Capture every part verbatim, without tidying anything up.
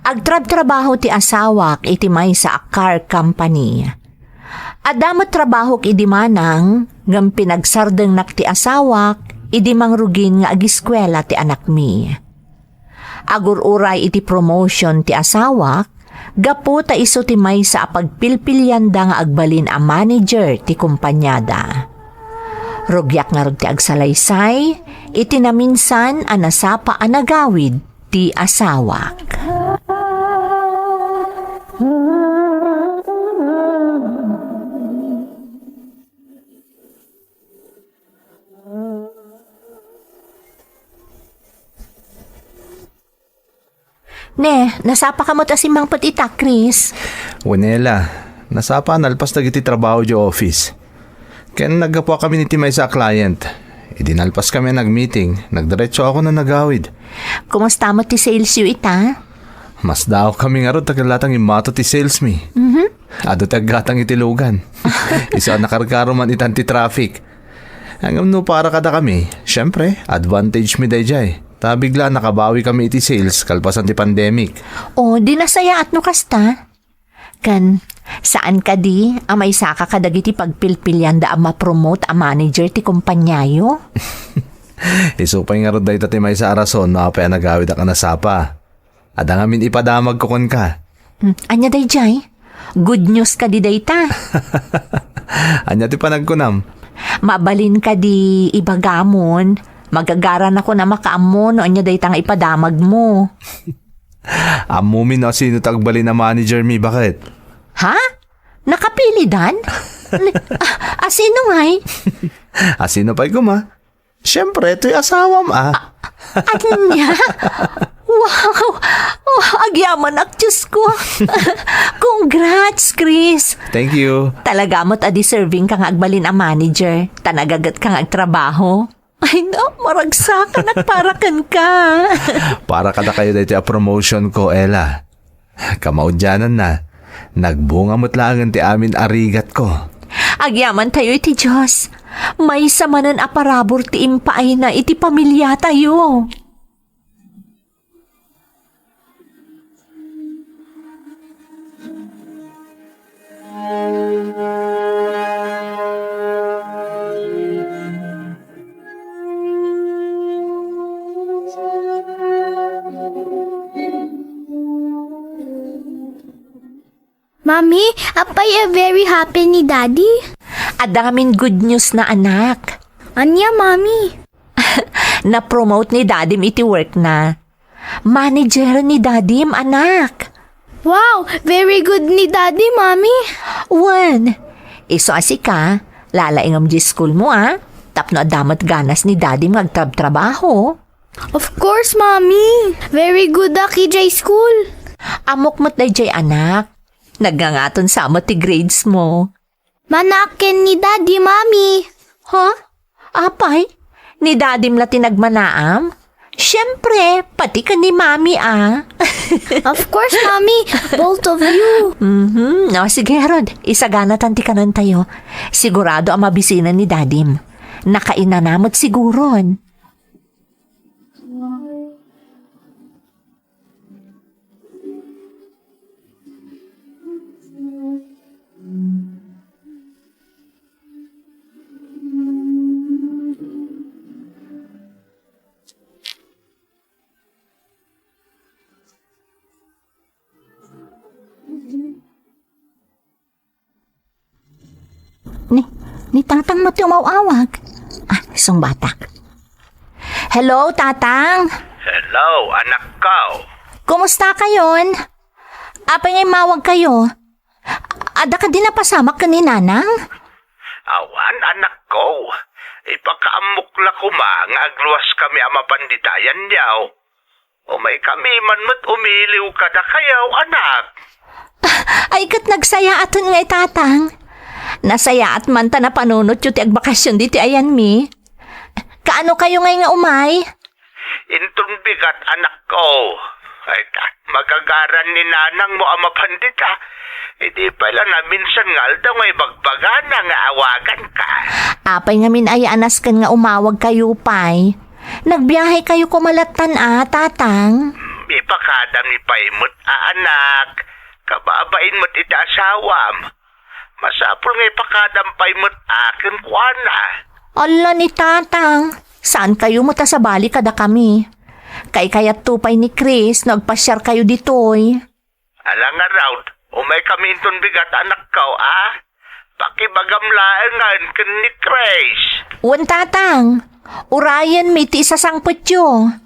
Agtrabtrabaho ti asawak iti maysa a car company. Adda met trabahok idi manang, ngem pinagsardengnak ti asawak idi mangrugin nga agiskuela ti anakmi. Agur-uray iti promotion ti asawak, gapu ta isu ti maysa a pagpilpilianda nga agbalin a manager ti kompaniada. Rugiak ngarud ti agsalaysay iti naminsan a nasapa a nagawid ti asawak. Ne, nasapa ka met a simmangpet ita, Chris? Wen, Ella, nasapa a nalpas dagiti trabaho idiay office. Ken naggapuakamin iti maysa a client. Idi nalpaskami a nagmeeting, nagdiretsoakon a nagawid. Kumusta met ti sales yo ita? Masdaawkami ngarud ta ket latang immato ti salesmi. Mhm. Adu ti aggatang iti lugan. Isu a nakarkaro man itan ti traffic. Ngem no para kadakami, siempre, advantage mi daydiay. Ta bigla a nakabawikami iti sales kalpasan ti pandemic. O, di nasayaat no kasta. Ken, saan kadi a maisaka kadagiti pagpilpilianda a ma-promote a manager ti kompaniayo? Isu pay ngarud dayta ti maysa a rason no apay a nagawidak a nasapa. Adda ngamin ipadamagko kenka. Hmm, ania daydiay? Good news kadi dayta? Ania ti panagkunam? Mabalin kadi ibagamon? Magagaranakon a makaammo no ania dayta nga ipadamagmo. Ammomi no asino ti agbalin a managermi, baket? Ha? Nakapilidan? Ni-, a-, asino ngay? Asino pay koma? Siyempre, toy asawam, a. Ania? Wow! Oh, agyamanak, Diyos ko. Congrats, Chris. Thank you. Talaga met a deserving ka nga agbalin a manager. Ta nagaget ka nga agtrabaho. Ay, no, maragsakanak para kenka. Para kadakayo daytoy a promotion ko, Ella. Kamaudiananna, nagbunga met laengen ti amin a rigatko. Agyamantayo iti Dios. Maysa manen a parabur ti impaayna iti pamiliatayo. Mommy, apay a very happy ni Daddy? Adda ngamin good news na, anak. Ania, Mommy? Na-promote ni Dadim iti work na. Manager ni Dadim, anak. Wow, very good ni Daddy, Mommy. Wen, isu a sika, lalaingem di school mo, a? Tapno adda met ganas ni Dadim nga agtrabtrabaho. Of course, Mommy. Very good ak idiay school. Ammok met daydiay, anak. Nagngangaton sa met ti grades mo. Manaak ken ni Daddy, Mommy. Ha? Apay? Ni Dadim la ti nagmanaam? Siyempre, pati ken ni Mommy, a. Of course, Mommy. Both of you. Mhm. O, sige, Herod. Isaganatan ti kanentayo. Sigurado a mabisina ni Dadim. Nakainana met siguron. Ni, ni Tatang met ti umaw-awag. A, sungbatak. Hello, Tatang. Hello, anakko. Kumusta kayon? Apay nga immawag kayo? Adda kadi napasamak ken ni Nanang? Awan, anakko. Ipakaammok la koma nga agluaskami a mapan dita, yan. Umaykami man met umiliw kadakayo, anak. Ay, ket nagsayaaten ngay, Tatang. Nasayaat man ta napanunotyo ti agbakasyon ditoy ayanmi. Kaano kayo ngay nga umay? Inton bigat, anakko. Ay, ta, magagaran ni Nanang mo a mapan dita. Idi pay la naminsan nga aldaw nga ibagbagana nga awaganka. Apay ngamin aya a nasken nga umawag kayo pay? Nagbiahe kayo koma lattan a, Tatang? Ipakadam ni pay met a anak, kababain met iti asawam. Masapul nga ipakadam pay met a kenkuana. Ala ni Tatang, saan kayo met a sabali kadakami? Kaikayatto pay ni Chris no agpasiar kayo ditoy. Ala ngarud, umay kami inton bigat, anakko, a? Pakibagam laengen ken ni Chris. Wen, Tatang, urayenmi ti isasangpetyo.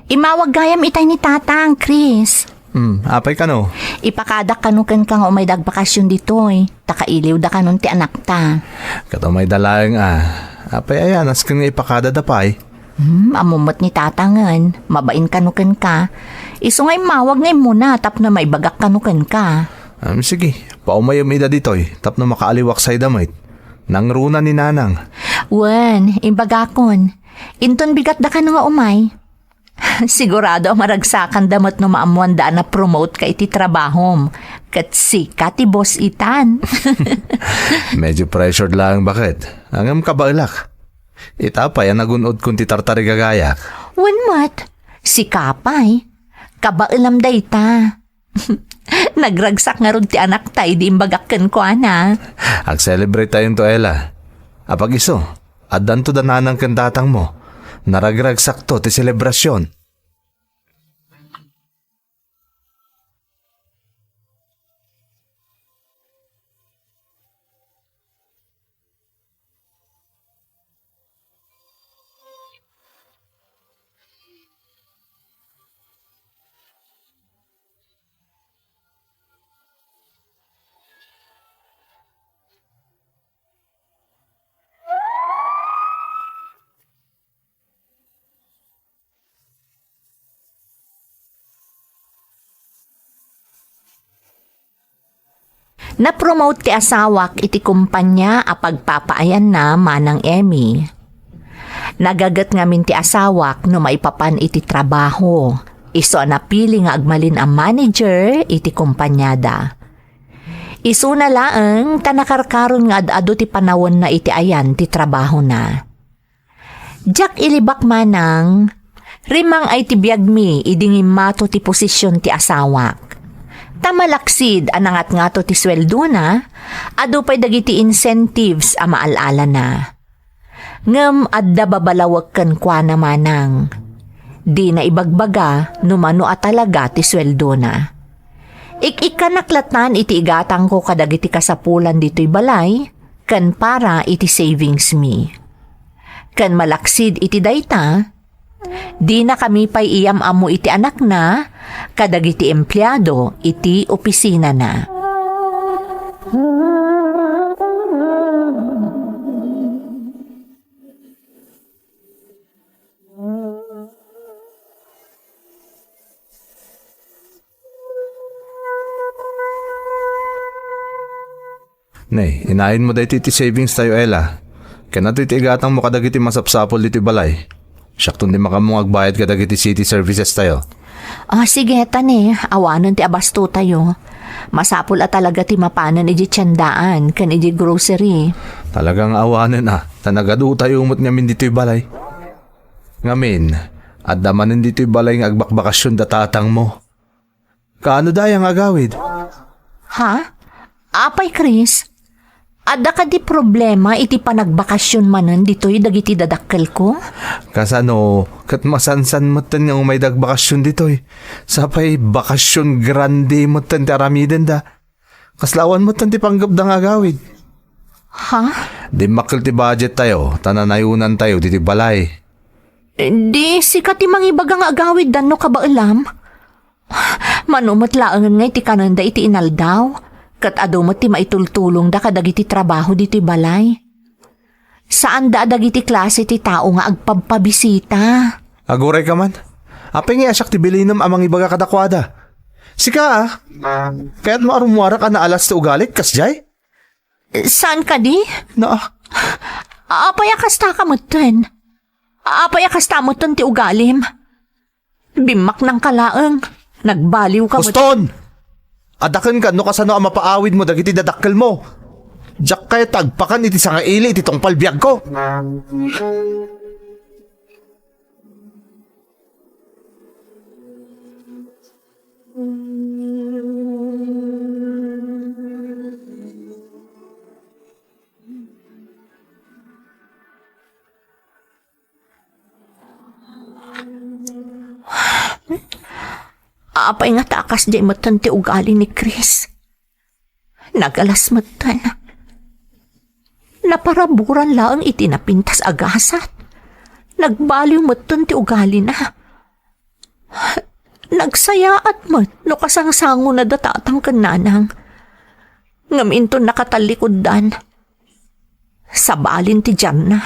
Immawag gayam itay ni Tatang, Chris. Hmm, apay kano? Ipakadak kano kenka nga umayda agbakasyon ditoy. Ta kailiwda kanon ti anakta. Ket umayda laeng a. Apay aya, nasken nga ipakadada pay? Hmm, ammo met ni Tatangen. Mabain kano kenka. Isu nga immawag nga immuna tapno maibagak kano kenka. Am, sige, paumayem ida ditoy tapno makaaliwak sayda met. Nangruna ni Nanang. Wen, imbagakon. Inton bigatda kano nga umay. Sigurado a maragsakanda met no maammoanda a na-promote ka iti trabahom. Ket sika ti boss itan. Medyo pressured laeng baket. Ngem kabaelak. Ita pay a nagun-odkon ti tartarigagayak. Wen met, sika pay. Kabaelam dayta. Nagragsak ngarud ti anakta idi imbagak kenkuana. Ag-celebrate tayonto, Ella. Apag-isu, addanto da nanang ken tatangmo. Naragragsakto ti selebrasion. Na-promote ti asawak iti kompania a pagpapaayanna, Manang Emmy. Nagaget ngamin ti asawak no maipapan iti trabaho. Isu a napili nga agmalin a manager iti kompaniada. Isuna laeng ta nakarkaron nga ad-adu ti panawenna iti ayan ti trabahona. Diak ilibak, Manang, rimmang-ay ti biagmi idi ngimmato ti posision ti asawak. Ta malaksid a nangatngato ti sueldona, adu pay dagiti incentives a maal-alana. Ngem adda babalawek kenkuana, Manang. Dina ibagbaga no mano a talaga ti sueldona. Ik-ikkanak latta iti igatangko kadagiti kasapulan ditoy balay ken para iti savings mi. Ken malaksid iti dayta, dinakami pay iyam-ammo iti anakna kadagiti empleado iti opisinana. Ne, inayon mo daytoy ti savings tayo, Ella. Ken adu iti igatang mo kadagiti masapsapul ditoy balay. Siakton ti makaammo nga agbayad kadagiti city services tayo. Ah, sige, ta ne, awanen ti abasto tayo. Masapul a talaga ti mapanen iti tiendaan ken iti grocery. Talaga nga awanen a, ta nagadu tayo met ngamin ditoy balay. Ngamin, adda manen ditoy balay nga agbakbakasyon da tatang mo. Kaano dayta nga agawid? Ha? Apay, Chris? Adda kadi problema iti panagbakasyon manen ditoy dagiti dadakkelko? Kasano, ket masansan metten nga umayda agbakasyon ditoy. Sapay bakasyon grande metten ti aramidenda. Kasla awan metten ti panggepda nga agawid. Ha? Dimmakkel ti budget tayo, ta nanayonan tayo ditoy balay. Di sika ti mangibaga nga agawiddan no kabaelam? Mano met laengen nga iti kanenda iti inaldaw, ket adu met ti maitultulongda kadagiti trabaho ditoy balay. Saanda a dagiti klase ti tao nga agpabpabisita. Aguray ka man. Apay nga siak ti bilinem a mangibaga kadakuada? Sika a, kayatmo a rummuarak a naalas ti ugalik, kasdiay? Saan kadi? Naa, Apay a kasta ka metten? Apay a kasta metten ti ugalim? Bimmaknangka laeng. Nagbaliwka met- Uston! Adaken ka no kasano a mapaawidmo dagiti dadakkelmo. Diak kayat ti agpakan iti sangaili iti tungpal biagko. Apay ngata a kasdiay metten ti ugali ni Chris? Nagalas metten. Naparaburan laeng iti napintas a gasat. Nagbaliw metten ti ugalina. Nagsayaat met no kasangsangona da tatang ken nanang. Ngem inton nakatallikuddan, sabalin ti diarna.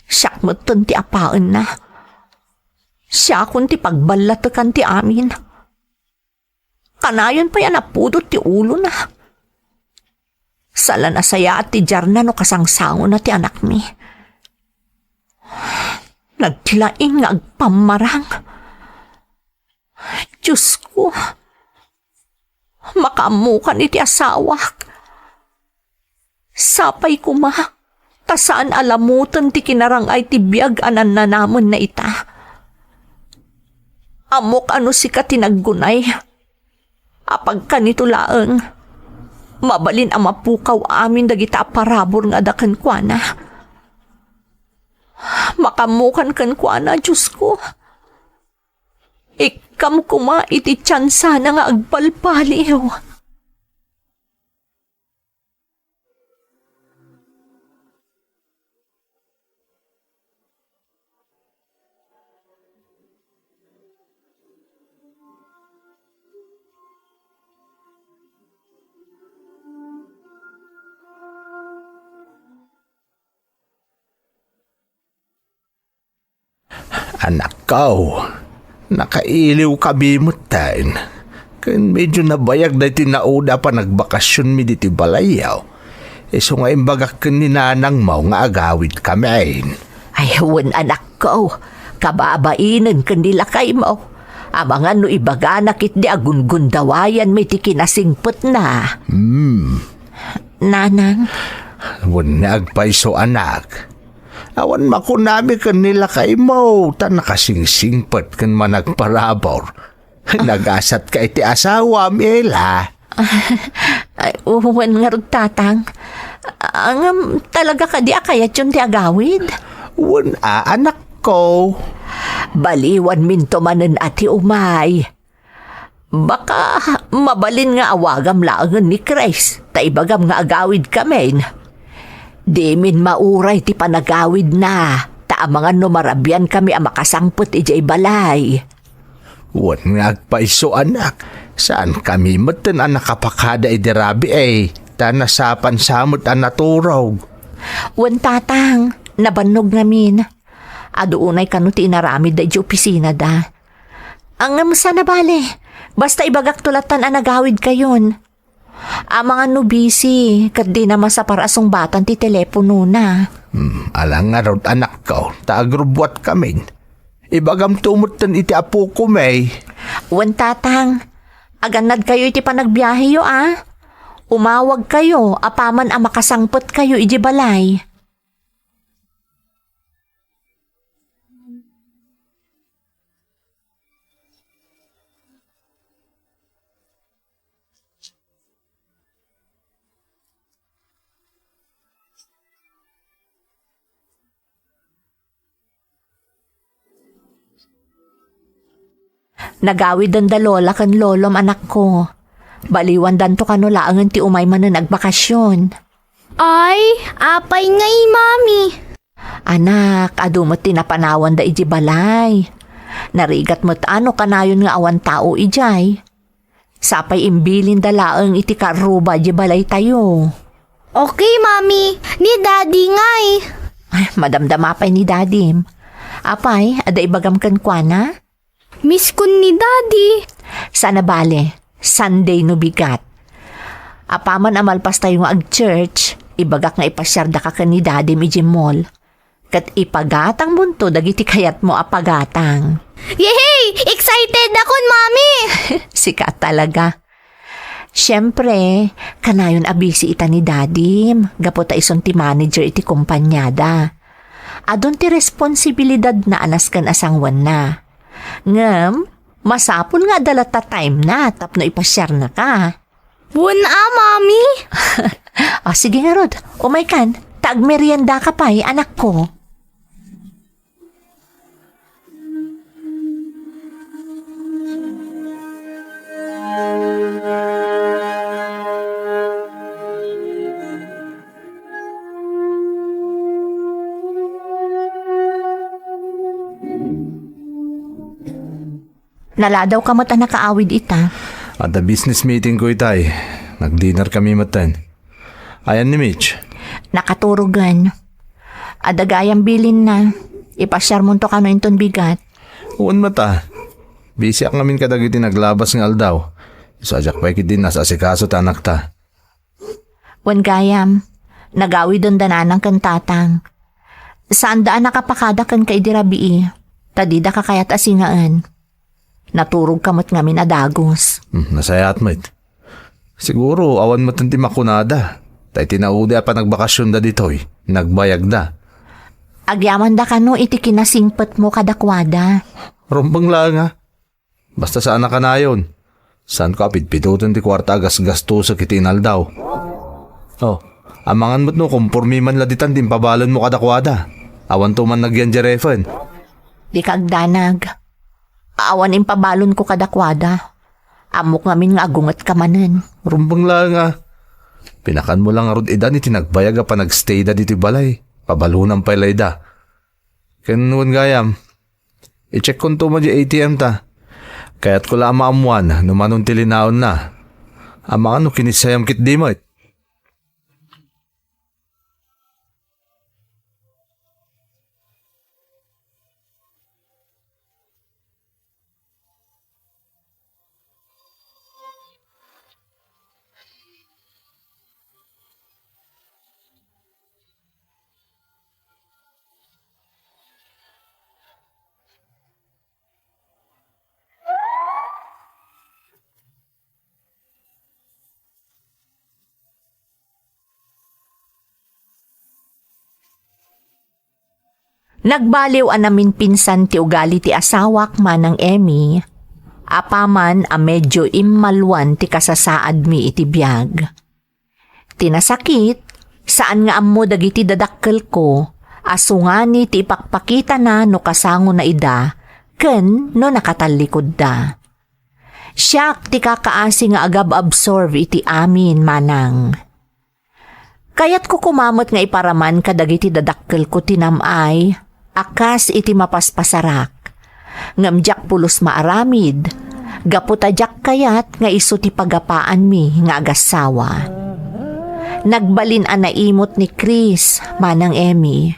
Siak metten ti apaenna. Siakon ti pagballatekan ti amin. Kanayon pay a napudot ti ulona. Sala nasayaat ti diarna no kasangsangona ti anakmi. Naglaing nga agpammarang. Diosko, makaammokan iti asawak. Sapay koma, ta saan a lamoten ti kinarang-ay ti biag a nannanamenna ita. Ammok a no sika ti naggunay. Apagkanito laeng, mabalin a mapukaw amin dagita a parabur nga adda kenkuana. Makaammokan kenkuana, Diosko. Ikkam koma iti tiansana nga agbalbaliw. Anakko, nakailiwkami metten. Ken medio nabayag daytoy naudi a panagbakasionmi ditoy balayyo. Isu nga imbagak ken ni nanangmo nga agawidkamin. Ay, wen, anakko, kababainen ken ni lakaymo. Amangan no ibagana ketdi a gungundawayanmi ti kinasingpetna. Hmm. Nanang. Wen nga agpayso, anak. Awan makunami ken ni lakaymo, ta nakasingsingpet ken managparabur. Nagasatka iti asawam, Ella. Ay, wen ngarud, tatang. Ngem talaga kadi a kayatyon ti agawid? Wen a, anakko. Baliwanminto manen a ti umay. Baka mabalin nga awagam laengen ni Chris, ta ibagam nga agawidkamin. Dimin mauray ti panagawidna, ta amangan no marabiankami a makasangpet idiay balay. Wen nga agpayso, anak, saankami metten a nakapakada idi rabii, ta nasapan sa met a naturog. Wen, tatang, nabannog ngamin. Adu unay kano ti inaramidda idiay opisinada. Ngem saan a bale, basta ibagakto lattan a nagawidkayon. Amangan no busy, ket dina masapar a sungbatan ti teleponona. Hmm, ala ngarud, anakko, ta agrubbuatkamin. Ibagamto metten iti apokon, May. Wen, tatang, agannadkayo iti panagbiaheyo, a? Umawagkayo apaman a makasangpetkayo idiay balay. Nagawiden da lola ken lolom, anakko. Baliwandanto kano laengen ti umay manen agbakasyon. Ay, apay ngay, Mami? Anak, adu met ti napanawanda idiay balay. Narigat met a no kanayon nga awan tao idiay. Sapay imbilinda laeng iti karruba idiay balaytayo. Okay, Mami. Ni Daddy ngay? Ay, madamdama pay ni Dadim. Apay, adda ibagam kenkuana? Misskon ni Daddy. Saan a bale, Sunday no bigat. Apaman a malpastayo nga ag-church, Ibagak nga ipasiardaka ken ni Dadim idiay mall. Ket ipagatangmonto dagiti kayatmo a pagatang. Yehey! Excited dakon, Mami! Sika talaga. Siempre, kanayon a busy ita ni Dadim, gapu ta isun ti manager iti kompaniada. Adun ti responsibilidadna a nasken a sangoanna. Ngem, masapul nga adda latta time na tapno ipasiarnaka. Wen a, Mami? O, sige ngarud, umaykan, ta agmeriendaka pay, anakko. Naladawka met a nakaawid ita. Adda business meeting ko itay. Nag-dinner kami metten. Ayan ni Mitch? Nakaturogen. Adda gayam bilinna. Ipasiarmonto kano inton bigat. Wen met a. Busyak ngamin kadagiti naglabas nga aldaw. Isu a diak pay ketdi naas-asikaso ti anakta. Wen gayam, nagawiden da nanang ken tatang. Saanda a nakapakada kenka idi rabii, ta didaka kayat a singaen. Naturogka met ngamin a dagus. Hmm, nasayaat met. Siguro, awan met ti makunada. Ta iti naudi a panagbakasionda ditoy, nagbayagda. Agyamanda kano iti kinasingpetmo kadakuada. Rumbeng laeng a. Basta saan a kanayon. Saanko a pidpiduten ti kuarta a gasgastusek iti inaldaw. Oh, amangan met no kompormi man la ditan ti impabalenmo kadakuada. Awanto man nagyan diay refen. Dika agdanag. Awan impabalonko kadakuada. Ammok ngamin nga agungetka manen. Rumbeng laeng a. Pinakanmo la ngarud idan iti nagbayag a panagstayda ditoy balay. Pabalonam pay la ida. Ken wen gayam, i-checkkonto met diay A T M ta. Kayatko la a maammoan no manon ti linaonna. Amangan no kinissayam ketdi met. Nagbaliw a naminpinsan ti ugali ti asawak, Manang Emmy, apaman a medyo immaluan ti kasasaadmi iti biag. Ti nasakit, saan nga ammo dagiti dadakkelko a sungani ti ipakpakitana no kasangona ida ken no nakatallikudda. Siak ti kakaasi nga agab-absorb iti amin, Manang. Kayatko koma met nga iparaman kadagiti dadakkelko ti nam-ay a kas iti mapaspasarak. Ngem diak pulos maaramid, gapu ta diak kayat nga isu ti pagapaanmi nga agassawa. Nagbalin a naimut ni Chris, Manang Emmy.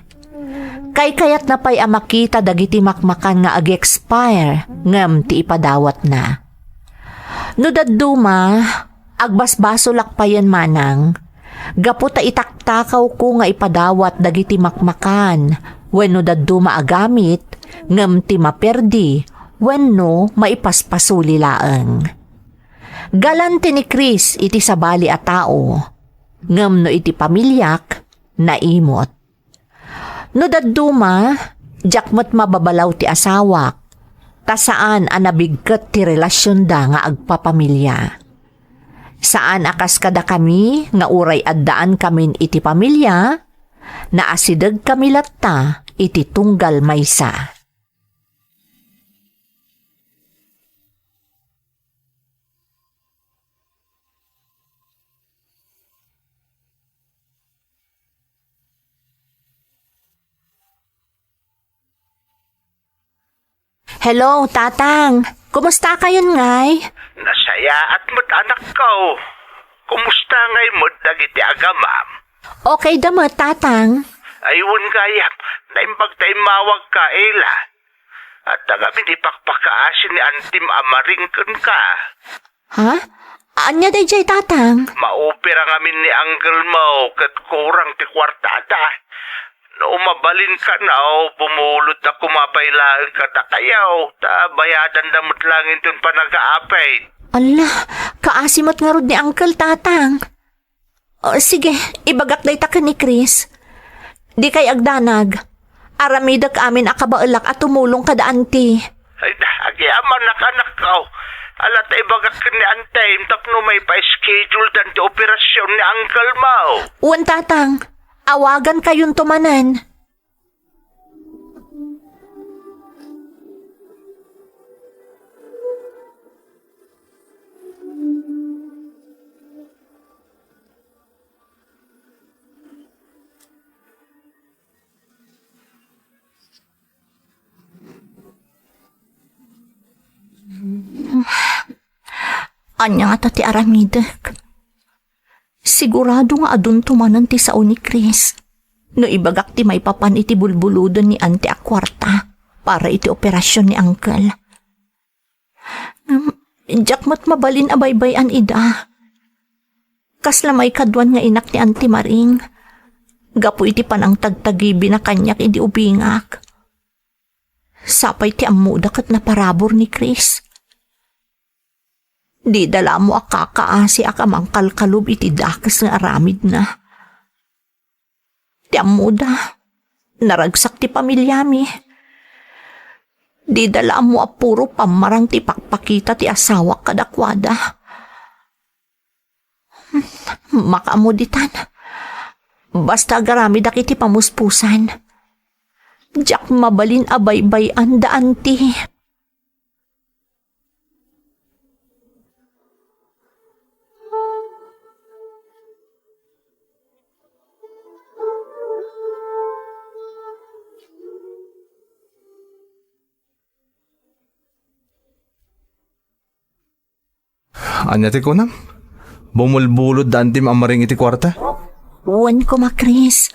Kaykayatna pay a makita dagiti makmakan nga ag-expire ngem ti ipadawatna. No dadduma, agbasbasolak payen, Manang, gapu ta itaktakawko nga ipadawat dagiti makmakan wenno dadduma a gamit ngem ti maperdi wenno maipaspasuli laeng. Galante ni Chris iti sabali a tao, ngem no iti pamiliak, naimut. No dadduma, diak met mababalaw ti asawak, ta saan a nabigket ti relasionda nga agpapamilia. Saan a kas kadakami nga uray addaankamin iti pamilia, naasidegkami latta iti tunggal maysa. Hello, Tatang. Kumusta kayon ngay? Nasayaat met, anakko. Kumusta ngay met dagiti agamam? Okay da met, Tatang. Ay, wen gayam, naimbag ta immawagka, Ella. Adda ngamin ipakpakaasi ni antim a maring kenka. Ha? Ania daydiay, Tatang? Maopera ngamin ni uncle mo ket kurang ti kuartada. No mabalinka, no, bumulodda koma pay laeng kadakayo, ta bayadanda met laeng inton panagaapit. Alla, kaasi met ngarud ni Uncle, Tatang. O, sige, ibagak dayta ken ni Chris. Dikay agdanag. Aramidek amin a kabaelak a tumulong kada anti. Ay, agyamanak, anakko. Ala, ta ibagak ken ni Antim tapno maipa-schedule dan ti operasion ni uncle mo. Wen, Tatang. Awagankayonto manen. Ania ngata ti aramidek? Sigurado nga adunto manen ti sao ni Chris no ibagak ti maipapan iti bulbuloden ni Anti a kuarta para iti operasion ni Uncle. Ngem, diak met mabalin a baybay-an ida. Kasla maikaduan nga inak ni Anti Maring. Gapu iti panangtagtagibina kaniak idi ubingak. Sapay ti ammoda ket naparabur ni Chris. Dida la ammo a kakaasiak a mangkalkalub iti dakes nga aramidna. Ti ammoda, naragsak ti pamiliami. Dida la ammo a puro pammarang ti ipakpakita ti asawak kadakuada. Makaammo ditan. Basta agaramidak iti pamuspusan. Diak mabalin a baybay-an da, Anti. Ania ti kunam? Bumulbulod da Antim a maring iti kuarta? Wen koma, Chris.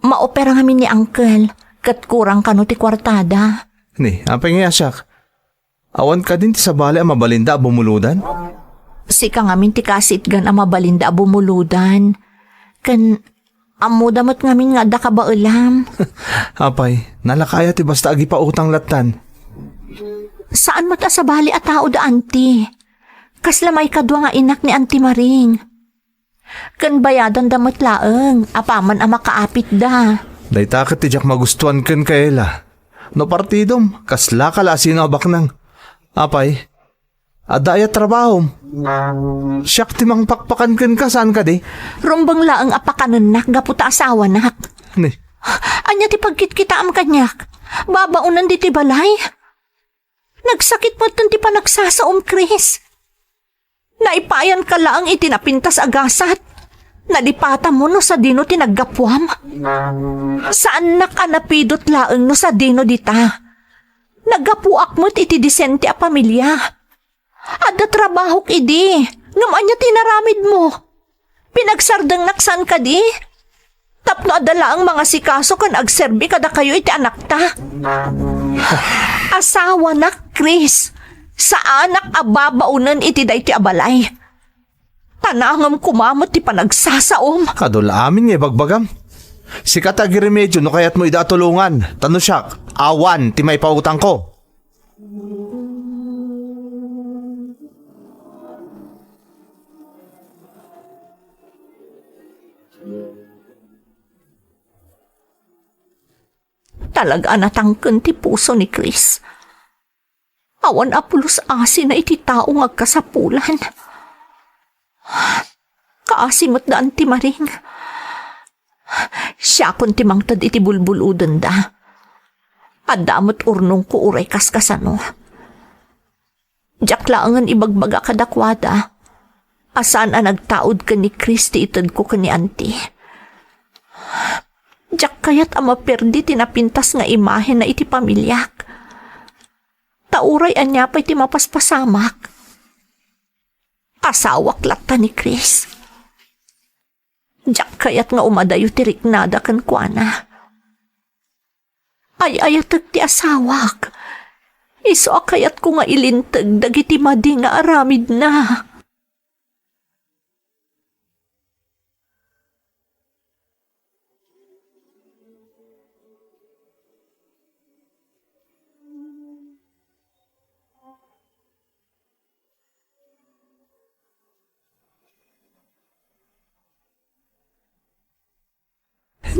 Maopera ngamin ni Uncle, ket kurang kano ti kuartada. Ni, apay ngay a siak? Awan kadin ti sabali a mabalinda a bumulodan? Sika ngamin ti kaasitgan a mabalinda a bumulodan. Ken ammoda met ngamin nga adda kabaelam. Apay, nalaka aya ti basta agipautang lattan? Saan met a sabali a tao da Anti. Kasla maikadua nga inak ni Anti Maring. Ken bayadanda met laeng apaman a makaapitda. Dayta ket ti diak magustuan ken Kayla. No partidom, kaslaka la a sino a baknang. Apay, adda aya trabahom? Siak ti mangpakpakan kenka, saan kadi? Rumbeng laeng a pakanennak gapu ta asawanak. Ni? Ania ti pagkitkitaam kaniak? Babaonen ditoy balay? Nagsakit metten ti panagsasaom, Chris. Naipayanka laeng iti napintas a gasat. Nalipatammo no sadino ti naggapuam. Saannak a napidut laeng no sadino dita. Naggapuak met iti disente a pamilia. Adda trabahok idi, ngem ania ti inaramidmo? Pinagsardengnak saan kadi? Tapno adda laeng mangasikaso ken agserbi kadakayo iti anakta. Asawanak, Chris. Saanak a babaonen iti daytoy a balay. Tanangem koma met ti panagsasaom. Kadu la amin nga ibagbagam. Sika ti agiremedio no kayatmo ida a tulongan. Ta no siak, awan ti maipautangko. Talaga a natangken ti puso ni Chris. Awan a pulos asina iti tao nga agkasapulan. Kaasi met da Anti Maring. Siakon ti mangted iti bulbulodenda. Adda met urnongko uray kaskasano. Diak laengen ibagbaga kadakuada a saan a nagtaud ken ni Chris ti itedko ken ni Anti. Diak kayat a maperdi ti napintas nga imahena iti pamiliak. Ta uray ania pay ti mapaspasamak, asawak latta ni Chris. Diak kayat nga umadayo ti riknada kenkuana. Ay-ayatek ti asawak. Isu a kayatko nga ilinteg dagiti madi nga aramidna.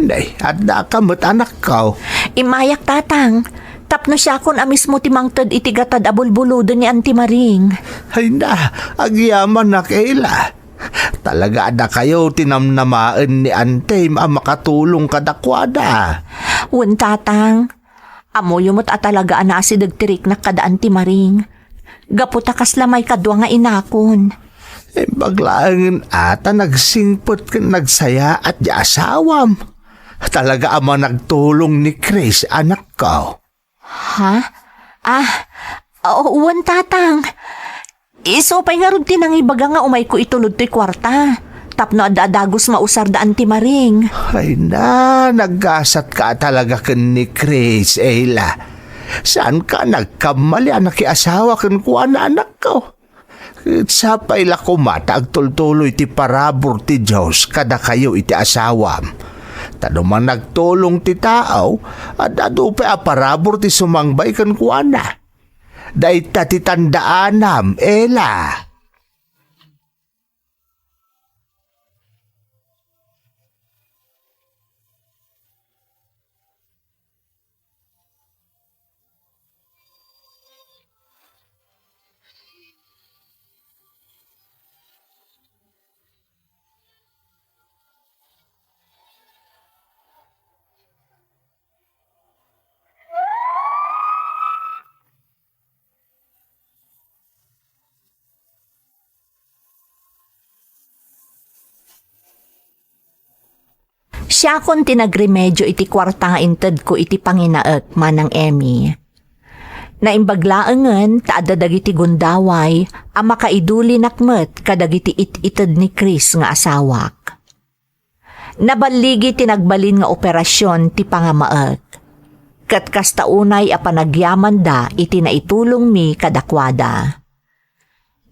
Nay, addaka met, anakko. Immayak, Tatang. Tapno siakon a mismo ti mangted iti gatad a bulbuloden ni Auntie Maring. Ay na, agyamanak, Ella. Talaga a dakayo ti namnamaen ni Antem a makatulong kadakuada. Wen, Tatang. Ammoyo met a talaga a naasideg ti riknak kada Auntie Maring. Gapu ta kasla maikadua nga inakon. Imbag laengen a ta nagsingpet ken nagsayaat ti asawam. Talaga a managtulong ni Chris, anakko. Ha? Ah, oo, wen, Tatang. Isu pay ngarud ti nangibaga nga umayko itulod toy kuarta. Tapno adda a dagus mausar da Auntie Maring. Ay na, naggasatka a talaga ken ni Chris, Ella. Saanka a nagkamali a nakiasawa kenkuana, anakko. Ket sapay la koma ta agtultuloy ti parabur ti Dios kadakayo iti asawam. Ta no managtulong ti tao, ad-adu pay a parabur ti sumangbay kenkuana. Dayta ti tandaanam, Ella. Siakon ti nagremedio iti kuarta nga intedko iti panginaek, Manang Emmy. Naimbag laengen ta adda dagiti gundaway a makaidulinak met kadagiti it-ited ni Chris nga asawak. Naballigi ti nagbalin nga operasion ti pangamaek, ket kasta unay a panagyamanda iti naitulongmi kadakuada.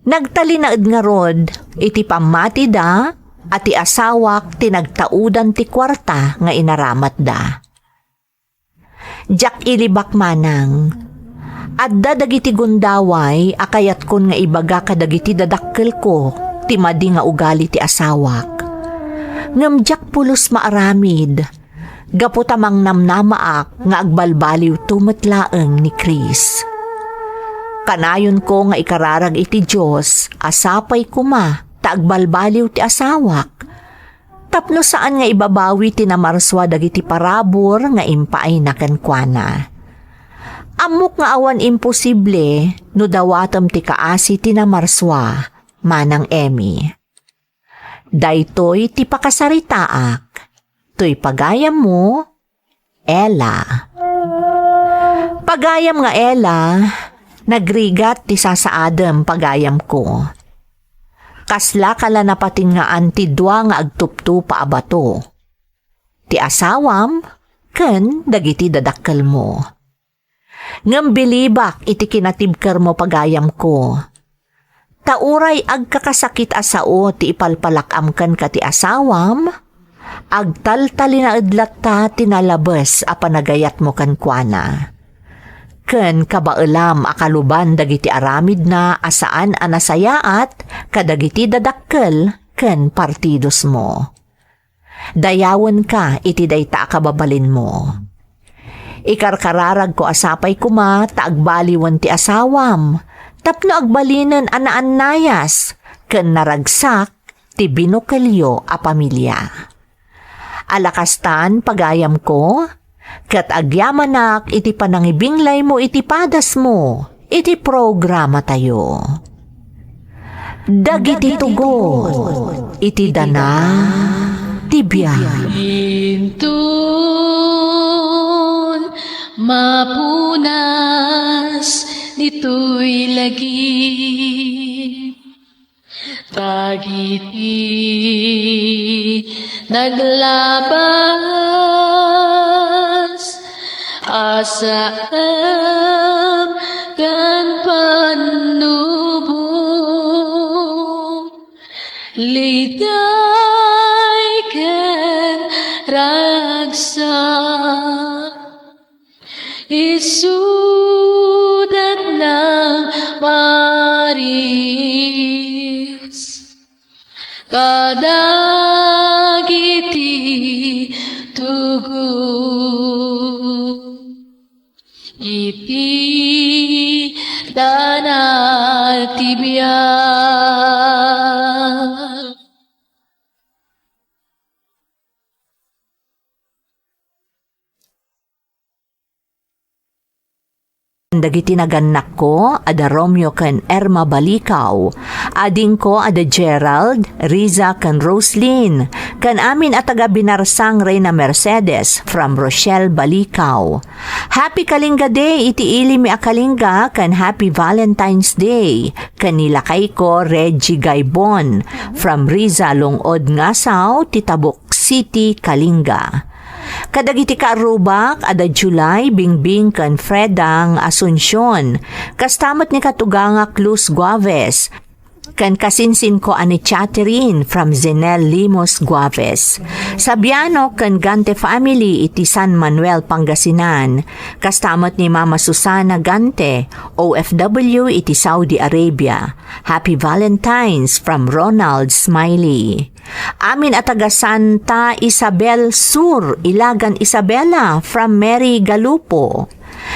Nagtalinaed ngarud iti pammatida a ti asawak ti nagtaudan ti kuarta nga inaramatda. Diak ilibak, Manang. Adda dagiti gundaway a kayatkon nga ibaga kadagiti dadakkelko ti madi nga ugali ti asawak. Ngem diak pulos maaramid, gapu ta mangnamnamaak nga agbalbaliwto met laeng ni Chris. Kanayonko nga ikararag iti Dios a sapay koma ta agbalbaliw ti asawak, tapno saan nga ibabawi ti namarsua dagiti parabur nga impaayna kenkuana. Ammok nga awan imposible no dawatem ti kaasi ti namarsua, Manang Emmy. Daytoy ti pakasaritaak. Toy pagayammo, Ella. Pagayam nga Ella, nagrigat ti sasaadem, pagayamko. Kaslaka la napatingaan ti dua nga agtuptupa a bato, ti asawam ken dagiti dadakkelmo. Ngem bilibak iti kinatibkermo, pagayamko. Ta uray agkakasakit a sao ti ipalpalak-am kenka ti asawam, agtaltalinaed latta ti nalabes a panagayatmo kenkuana. Ken kabaelam a kaluban dagiti aramidna a saan a nasayaat kadagiti dadakkel ken partidosmo. Dayawenka iti dayta a kababalinmo. Ikarkararagko a sapay koma ta agbaliwen ti asawam, tapno agbalinen a naannayas ken naragsak ti binukelyo a pamilia. Alakastan, pagayamko, ket agyamanak iti panangibinglaymo iti padasmo iti programatayo. Dagiti tugot iti dana ti biag. Inton mapunas ditoy lagip, dagiti naglabas a saem ken pannubo, liday ken ragsak. Isudat nang maris kadagiti iti danal ti biag. Dagiti nagannakko, ada Romeo ken Irma Balikaw. Adingko, ada Gerald, Riza, ken Roslyn. Ken amin a taga Binarsang, Reyna Mercedes, from Rochelle Balikaw. Happy Kalinga Day iti ili mi a Kalinga, ken Happy Valentine's Day ken ni lakayko, Reggie Gaibon, from Riza, Lung-od, Ngasaw, ti Tabuk City, Kalinga. Kadagiti kaarrubak, ada July, Bingbing, ken Freda nga Asuncion. Kasta met ni katugangak, Luz Guaves, ken kasinsinko a ni Chatterin from Zenel Limos Guaves. Sabiano ken Gante family iti San Manuel, Pangasinan. Kasta met ni Mama Susana Gante, O F W iti Saudi Arabia. Happy Valentine's from Ronald Smiley. Amin a taga Santa Isabel Sur, Ilagan, Isabela, from Mary Galupo.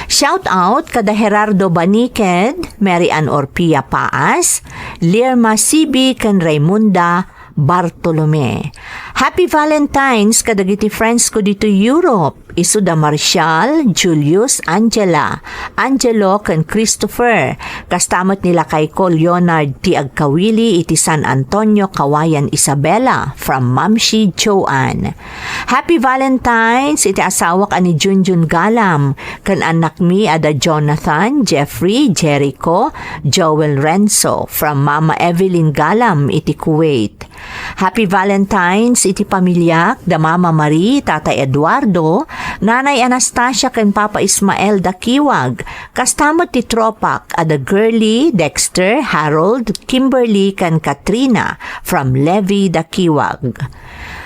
Shout out kada Gerardo Baniked, Mary Ann Orpia Paas, Lirma Sibi, ken Raymunda Bartolome. Happy Valentine's kadagiti friends ko ditoy Europe. Isuda Marcial, Julius, Angela, Angelo, ken Christopher. Kasta met ni lakayko Leonard ti agkawili iti San Antonio, Cauayan, Isabela, from Mamsi Joanne. Happy Valentine's iti asawak a ni Junjun Galam, ken annakmi ada Jonathan, Jeffrey, Jericho, Joel, Renzo, from Mama Evelyn Galam iti Kuwait. Happy Valentine's iti pamiliak, da Mama Marie, Tatay Eduardo, Nanay Anastasia ken Papa Ismael Dakiwag, kasta met ti tropak a da Girly, Dexter, Harold, Kimberly, ken Katrina from Levi Dakiwag.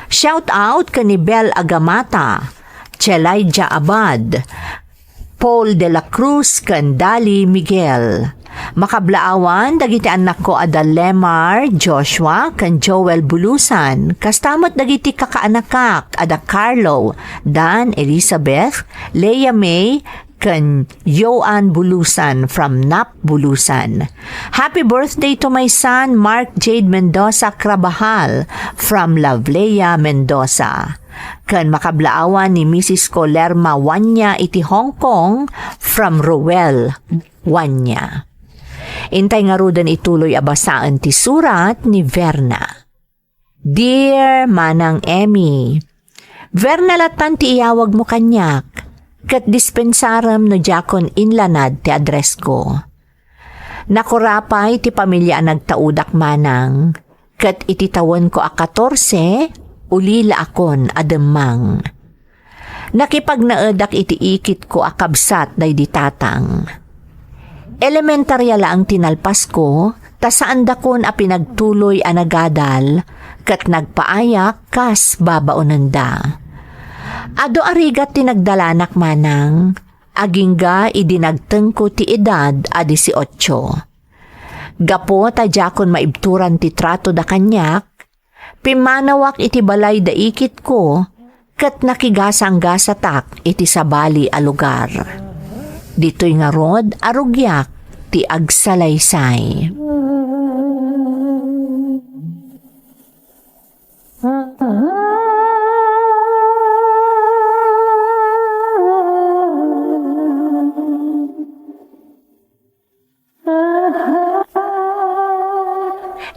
Shout out ken ni Bel Agamata, Chelaija Abad, Paul de la Cruz, ken Dali Miguel. Makablaawan dagiti annakko a da Lemar, Joshua, ken Joel Bulusan. Kasta met dagiti kakaanakak a da Carlo, Dan, Elizabeth, Leah May, ken Joan Bulusan from Nap Bulusan. Happy birthday to my son, Mark Jade Mendoza Crabajal from Lovleya Mendoza. Ken makablaawan ni Misis ko Lerma Wanya iti Hong Kong from Roel Wanya. Intay ngaruden ituloy a basaen ti surat ni Verna. Dear Manang Emmy, Verna lattan ti iyawagmo kaniak, ket dispensarem no diakon inlanad ti addressko. Nakurapay ti pamilia a nagtaudak, Manang, ket iti tawenko a katorse, ulilaakon a demmang. Nakipagnaedak iti ikitko a kabsat daydi tatang. Elementaria laeng ti nalpasko, ta saandakon a pinagtuloy a nagadal, ket nagpaayak kas babaonenda. Adu a rigat ti nagdalanak, Manang, agingga idi nagtengko ti edad a dieciocho. Gapu ta diakon maibturan ti tratoda kaniak, pimmanawak iti balay da ikitko, ket nakigasanggasatak iti sabali a lugar. Ditoy ngarud a rugiak ti agsalaysay.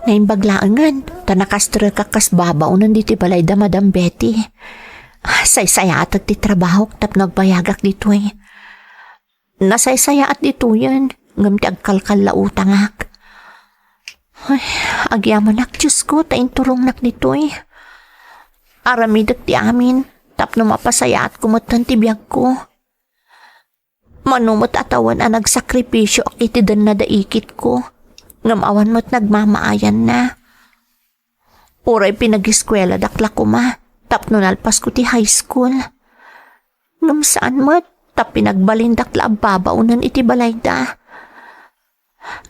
Naimbag laengen, ta nakastrek a kas babaonen ditoy balay da Madam Betty. Saysayaatek ti trabahok tapno agbayagak ditoy. Nasaysayaat ditoyen, ngem ti agkalkallautangak. Ay, agyamanak, Diosko, ta inturongnak ditoy. Aramidek ti amin, tapno mapasayaatko metten ti biagko. Mano met a tawen a nagsakripisioak iti denna da ikitko, ngem awan met nagmamaayanna. Uray pinagiskueladak la koma tapno nalpasko ti high school. Ngem saan met ta pinagbalindak la a babaonen iti balayda.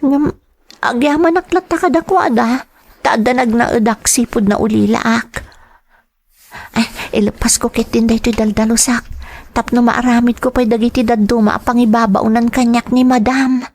Ngem agyamanak latta kadakuada, ta adda nagnaedak sipud naulilaak. Ay, ileppasko ketdin daytoy daldalusak. tapno maaramidko pay dagiti dadduma a pangibabaonan kaniak ni Madam.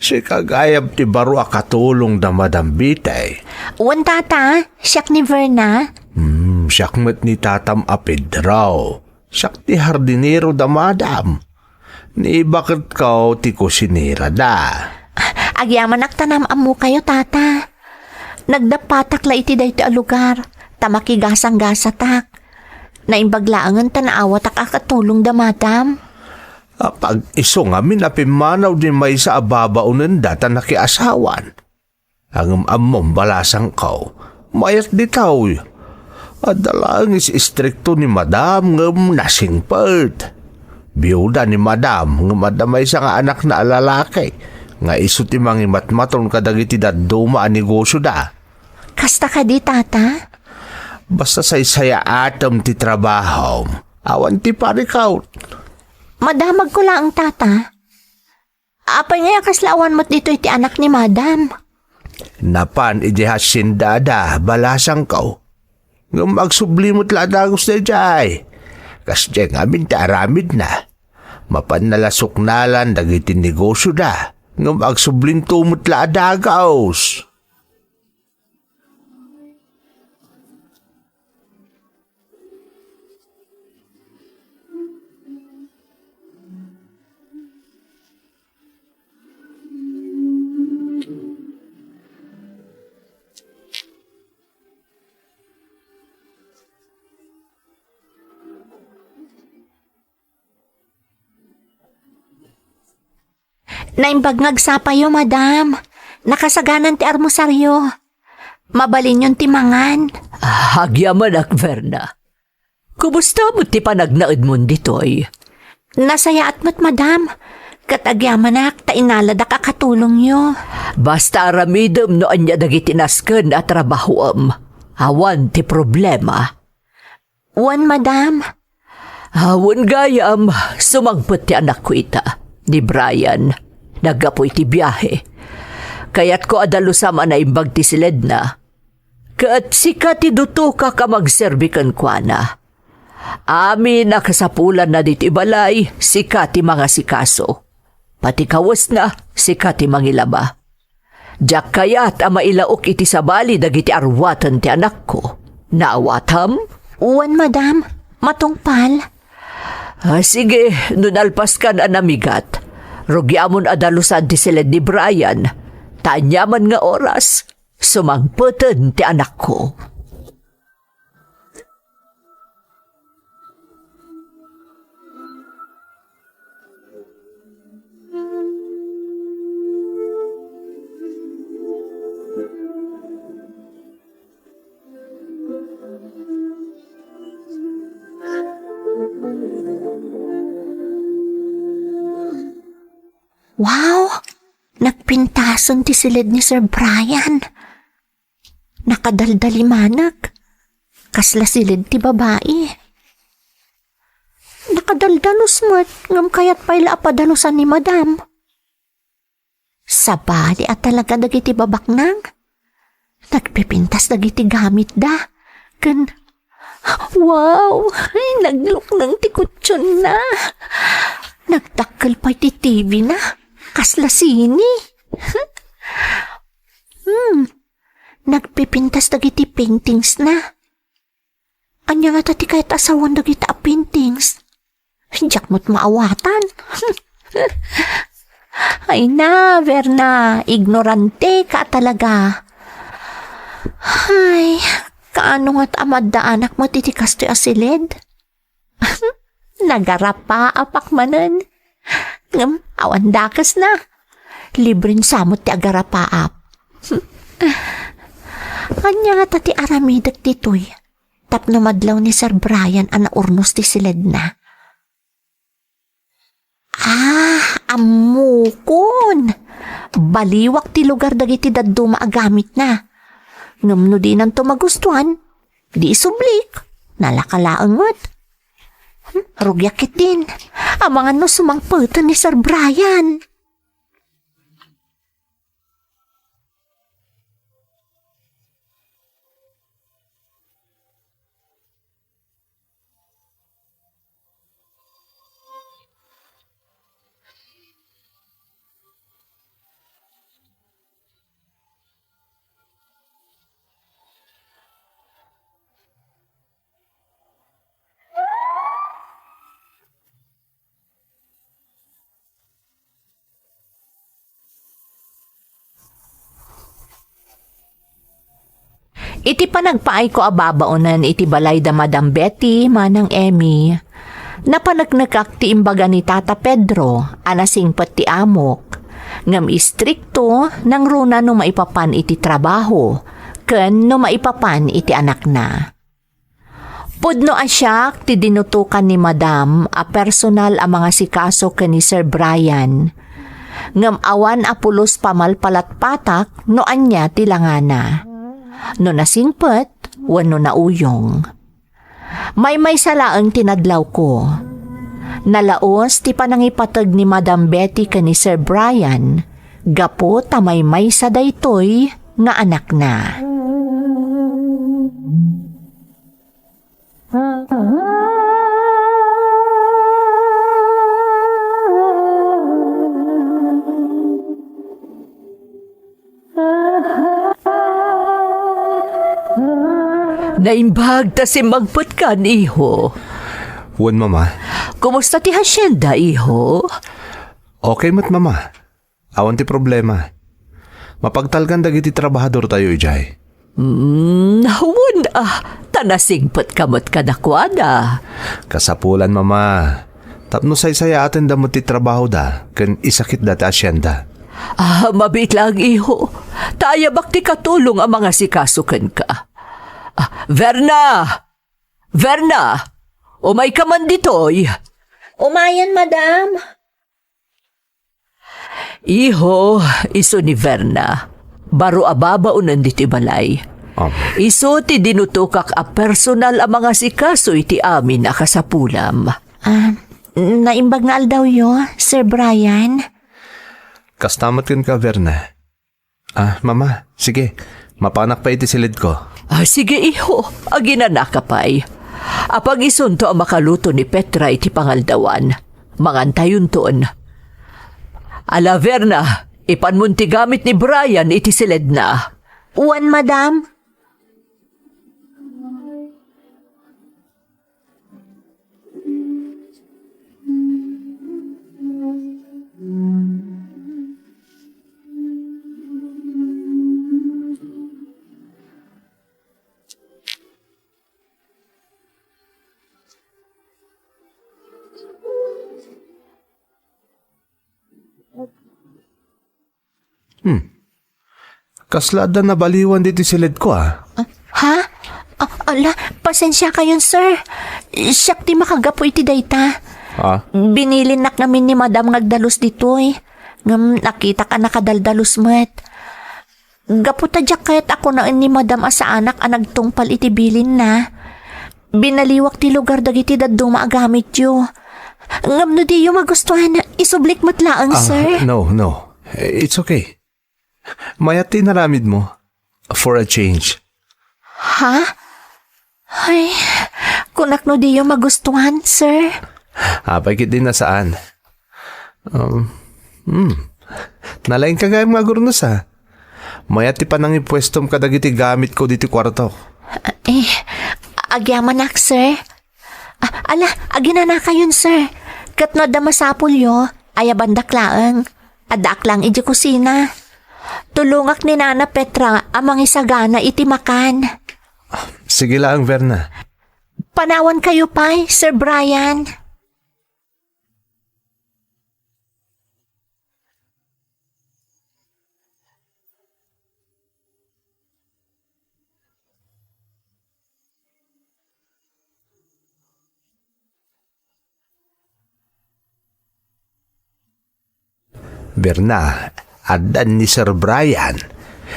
Sika gayam ti baro a katulong da Madam Bitay. Wen, Tata, siak ni Verna. Hmm, siak met ni Tatam a Pedro. Siak ti hardinero da Madam. Ni Iba ket kao ti kusinera da. Agyamanak ta naam-ammokayo, Tata. Nagdappatak la iti daytoy a lugar, ta makigasang-gasatak. Naimbag laengen ta naawatak a katulong da Madam. Apag isu ngamin a pimmanaw di maysa a babaonenda ta nakiasawan. Ngem ammom, balasangko, mayat ditoy. Adda laeng istrikto ni Madam ngem nasingpet. Biuda ni Madam ngem adda maysa nga anakna a lalaki nga isu ti mangimatmaton kadagiti dadduma a negosioda. Kasta kadi, Tata? Basta saysayaatem ti trabahom, awan ti parikawt. Madamagko laeng, Tata. Apay ngay a kasla awan met ditoy ti anak ni Madam? Napan idiay haciendada, balasangko. Ngem agsubli met la a dagus daydiay. Kasdiay ngamin ti aramidna. Mapanna la suknalan dagiti negosioda, ngem agsublinto met la a dagus. Naimbag nga agsapayo, Madam. Nakasaganan ti armusaryo. Mabalinyon ti mangan. Ah, agyamanak, Verna. Kumusta met ti panagnaedmon ditoy? Nasayaat met, Madam. Ket agyamanak ta inaladak a katulongyo. Basta aramidem no ania dagiti nasken a trabahoem. Awan ti problema. Wen, Madam. Ah, wen gayam, sumangpet ti anakko ita, ni Brian. Naggapu iti biahe. Kayatko a dalusam a naimbag ti siledna. Ket sika ti dutukak a magserbi kenkuana. Amin a kasapulanna ditoy balay, sika ti mangasikaso. Pati kawesna, sika ti mangilaba. Diak kayat a mailaok iti sabali dagiti arwaten ti anakko. Naawatam? Wen, Madam. Matungpal. Ah, sige, no nalpaskan a namigat, rugiamon a dalusan ti siled ni Brian. Ta aniaman nga oras, sumangpeten ti anakko. Wow! Nagpintasen ti siled ni Sir Brian. Nakadaldalimanek. Kasla siled ti babai. Nakadaldanos met, ngem kayat pay la a padanusan ni Madam. Sabali a talaga dagiti babaknang. Nagpipintas dagiti gamitda. Ken, wow! Ay, naglukneng ti kutsionna. Nagdakkel pay ti T V na. Kasla sine. Hmm. Nagpipintas dagiti paintingsna. Ania ngata ti kayat a sawen dagita a paintings? Diak met maawatan. Ay na, Verna, ignorante ka talaga. Ay, kaano ngata a maddaanak met iti kastoy a siled? Nagarapaapak manen. Ngem, awan dakesna. Libren sa met ti agarapaap. Ania ngata ti aramidek ditoy tapno madlaw ni Sir Brian a naurnos ti siledna? Ah, ammokon! Baliwak ti lugar dagiti dadduma a gamitna. Ngem no dinanto magustuan, di isublik, nalaka laeng met. Hmm, rugiak ketdin. Amangan no sumangpeten ni Sir Brian. Iti panagpaayko a babaonen iti balay da Madam Betty manang Emmy, napaneknekak ti imbaga ni Tata Pedro a nasingpet ti amok, ngem istrikto nangruna no maipapan iti trabaho ken no maipapan iti anakna. Pudno a siak ti dinutokan ni Madam a personal a mangasikaso ken ni Sir Brian, ngem awan a pulos pamalpalatpatak no ania ti langana, no nasingpet wenno nauyong. Maymaysa laeng ti nadlawko. Nalaos ti panangipateg ni Madam Betty ken ni Sir Brian gapu ta maymaysa daytoy nga anakna. Naimbag ta simmangpetkan, iho. Wen, Mama. Kumusta ti hacienda, iho? Okay met, Mama. Awan ti problema. Mapagtalkan dagiti trabahadortayo idiay. Hmm, wen a, ta nasingpetka met kadakuada. Kasapulan, Mama. Tapno saysayaatenna met ti trabahoda ken isakitda ti hacienda. Ah, mabiit laeng, iho. Ta ayabak ti katulong a mangasikaso kenka. Ah, Verna! Verna! Umayka man ditoy. Umayen, Madam. Iho, isu ni Verna. Baro a babaonen ditoy balay. Am. Isu ti dinutokak a personal a mangasikaso iti amin a kasapulam. Ah, naimbag nga aldawyo, Sir Brian. Kasta met kenka, Verna. Ah, Mama, sige. Mapanak pay iti siledko. Ah, sige, iho. Aginanaka pay. Apag isunto a makaluto ni Petra iti pangaldawan. Mangantayonton. Ala, Verna, ipanmon ti gamit ni Brian iti siledna. Wen, Madam. Hmm. Kasla adda nabaliwan ditoy siledko, ah. Ah, ha? Ah, ala, pasensiakayon, sir. Siak ti makagapu iti dayta. Ah? Binilinnak ngamin ni Madam nga agdalus ditoy. Ngem nakitak a nakadaldalus met. Gapu ta diak kayat a kunaen ni Madam a saanak a nagtungpal iti bilinna, binaliwak ti lugar dagiti dadduma a gamityo. Ngem no diyo magustuhan, isublik met laeng, ah, sir. No, no. It's okay. Mayat ti inaramidmo. For a change. Ha? Ay, kunak no diyo magustuhan, sir. Apay ketdi a saan. Um, hmm. Nalaingka gayam nga agurnos, ah. Mayat ti panangipuestom kadagiti gamitko ditoy kuartok. Eh, agyamanak, sir. Ah, ala, aginanakayon, sir. Ket no adda masapulyo, ayabandak laeng. Addaak laeng idiay kusina. Tulongak ni Nana Petra a mangisagana iti makan. Sige laeng, Verna. Panawankayo pay, Sir Brian. Verna, addan ni Sir Brian.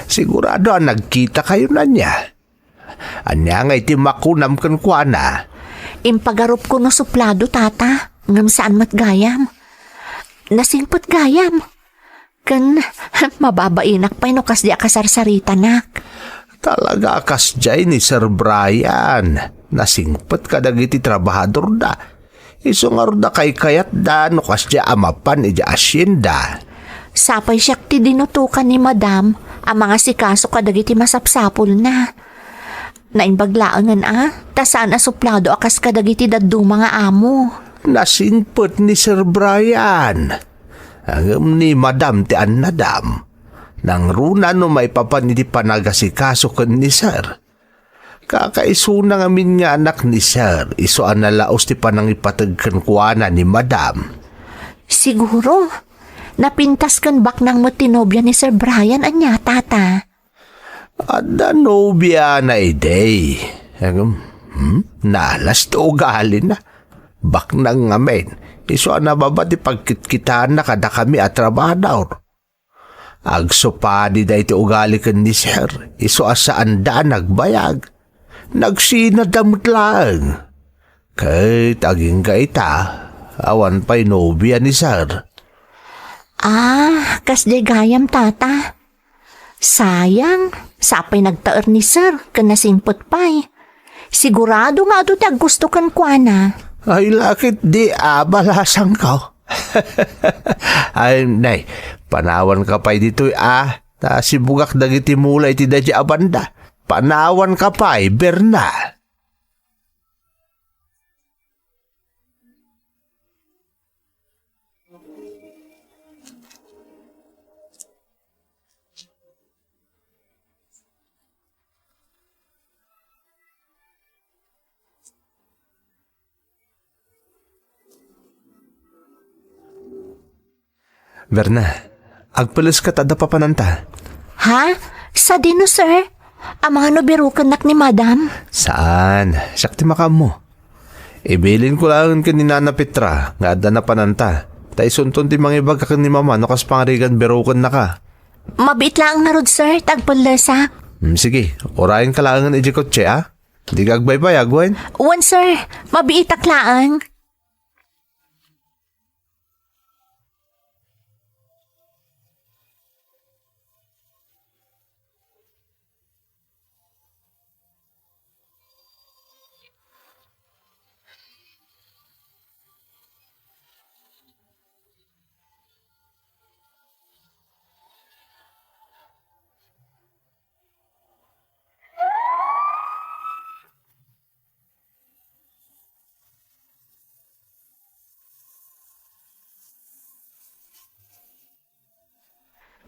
Sigurado a nagkitakayon ania. Ania ngay ti makunam kenkuana? Impagarupko no suplado, Tata, ngem saan met gayam. Nasingpet gayam. Ken mababainak pay no kasdi a kasarsaritanak. Talaga a kasdiay ni Sir Brian. Nasingpet kadagiti trabahadorda. Isu ngarud a kaykayatda no kasdiay a mapan idiay asienda. Sapay siak ti dinutokan ni Madam a mangasikaso kadagiti masapsapulna. Naimbag laengen a, ta saan a suplado a kas kadagiti dadduma nga amo. Nasingpet ni Sir Brian. Ngem ni Madam ti annadam. Nangruna no maipapan iti panagasikaso ken ni Sir. Kakaisuna ngamin nga anak ni Sir, isu a nalaos ti panangipateg kenkuana ni Madam. Siguro, napintas ken baknang met ti nobia ni Sir Brian, ania, Tata? Adda nobiana idi. Ngem, hmm? Naalas ti ugalina. Baknang ngamin, isu a nababa ti pagkitkitaanna kadakami a trabahador. Agsupadi daytoy ugali ken ni Sir, isu a saanda a nagbayag. Nagsinadda met laeng. Ket agingga ita, awan pay nobia ni Sir. Ah, kasdiay gayam, Tata. Sayang, sapay nagtaer ni Sir, ken nasingpet pay. Sigurado nga adu ti aggusto kenkuana. Ay, lakit di abalasangko. Ay, nay, panawanka pay ditoy, a, ta sibugak dagiti mula iti daydi a banda. Panawanka pay, Berna. Berna, agpeleska ta adda papananta. Ha? Sadino, sir? Amangan no birokennak ni Madam? Saan? Siak ti makaammo. Ibilinko laeng ken ni Nana Petra nga adda napananta. Ta isunton ti mangibaga ken ni Mama no kas pangarigan birokennaka. Mabiit laeng ngarud, sir, ta agpellesak. Hmm, sige, urayenka laengen idiay kotse, a? Dika agbaybayag, wen? Wen, sir. Mabiitak laeng.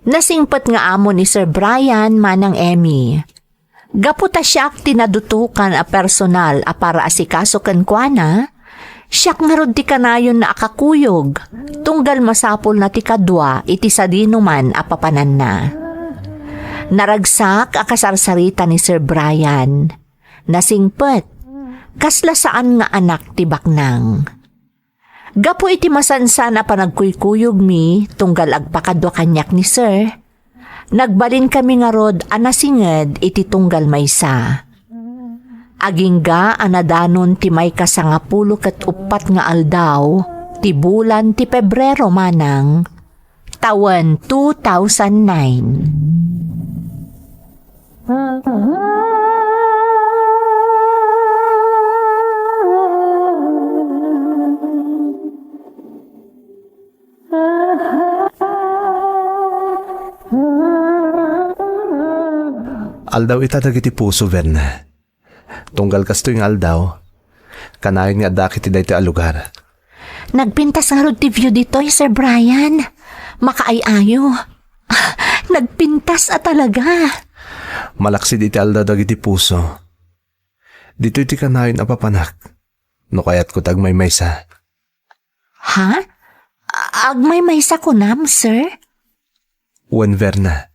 Nasingpet nga amo ni Sir Brian manang Emmy. Gapu ta siak ti nadutokan a personal a paraasikaso kenkuana, siak ngarud ti kanayon a kakuyog, tunggal masapulna ti kadua iti sadinoman a papananna. Naragsak a kasarsarita ni Sir Brian. Nasingpet, kasla saan nga anak ti baknang. Gapu iti masansan a panagkuykuyogmi tunggal agpakadua kaniak ni Sir, nagbalinkami ngarud a nasinged iti tunggal maysa. Agingga a nadanon ti maikasangapulo ket uppat nga aldaw ti bulan ti Pebrero manang, tawen two thousand nine. Aldaw ita dagiti puso, Berna. Tunggal kastoy nga aldaw, kanayon nga addaak iti daytoy a lugar. Nagpintas ngarud ti view ditoy, Sir Brian. Makaay-ayo. Nagpintas a talaga. Malaksid iti aldaw dagiti puso. Ditoy ti kanayon a papanak. No kayatko ti agmaymaysa. Ha? A-, agmaymaysa kunam, sir? Wen, Verna.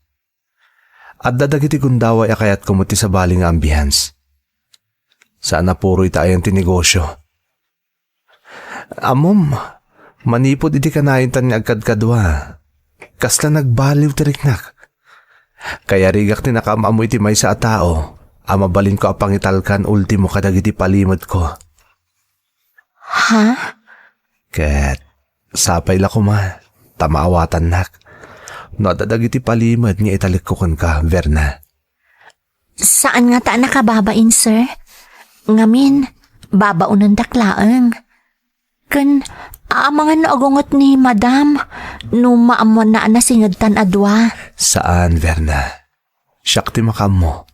Adda dagiti gundaway a kayatko met ti sabali nga ambiance. Saan a puro ita ayan ti negosyo. Ammom, manipud iti kanayon tan nga agkadkadua, kasla nagbaliw ti riknak. Kayarigak ti nakaam-ammo iti maysa a tao a mabalinko a pangitalkan ultimo kadagiti palimedko. Ha? Ket sapay la koma ta maawatannak no adda dagiti palimed nga italekko kenka, Verna. Saan ngata a nakababain, sir. Ngamin, babaonendak laeng. Ken, amangan no agunget ni Madam no maammoanna a nasingedtan a dua. Saan, Verna. Siak ti makaammo.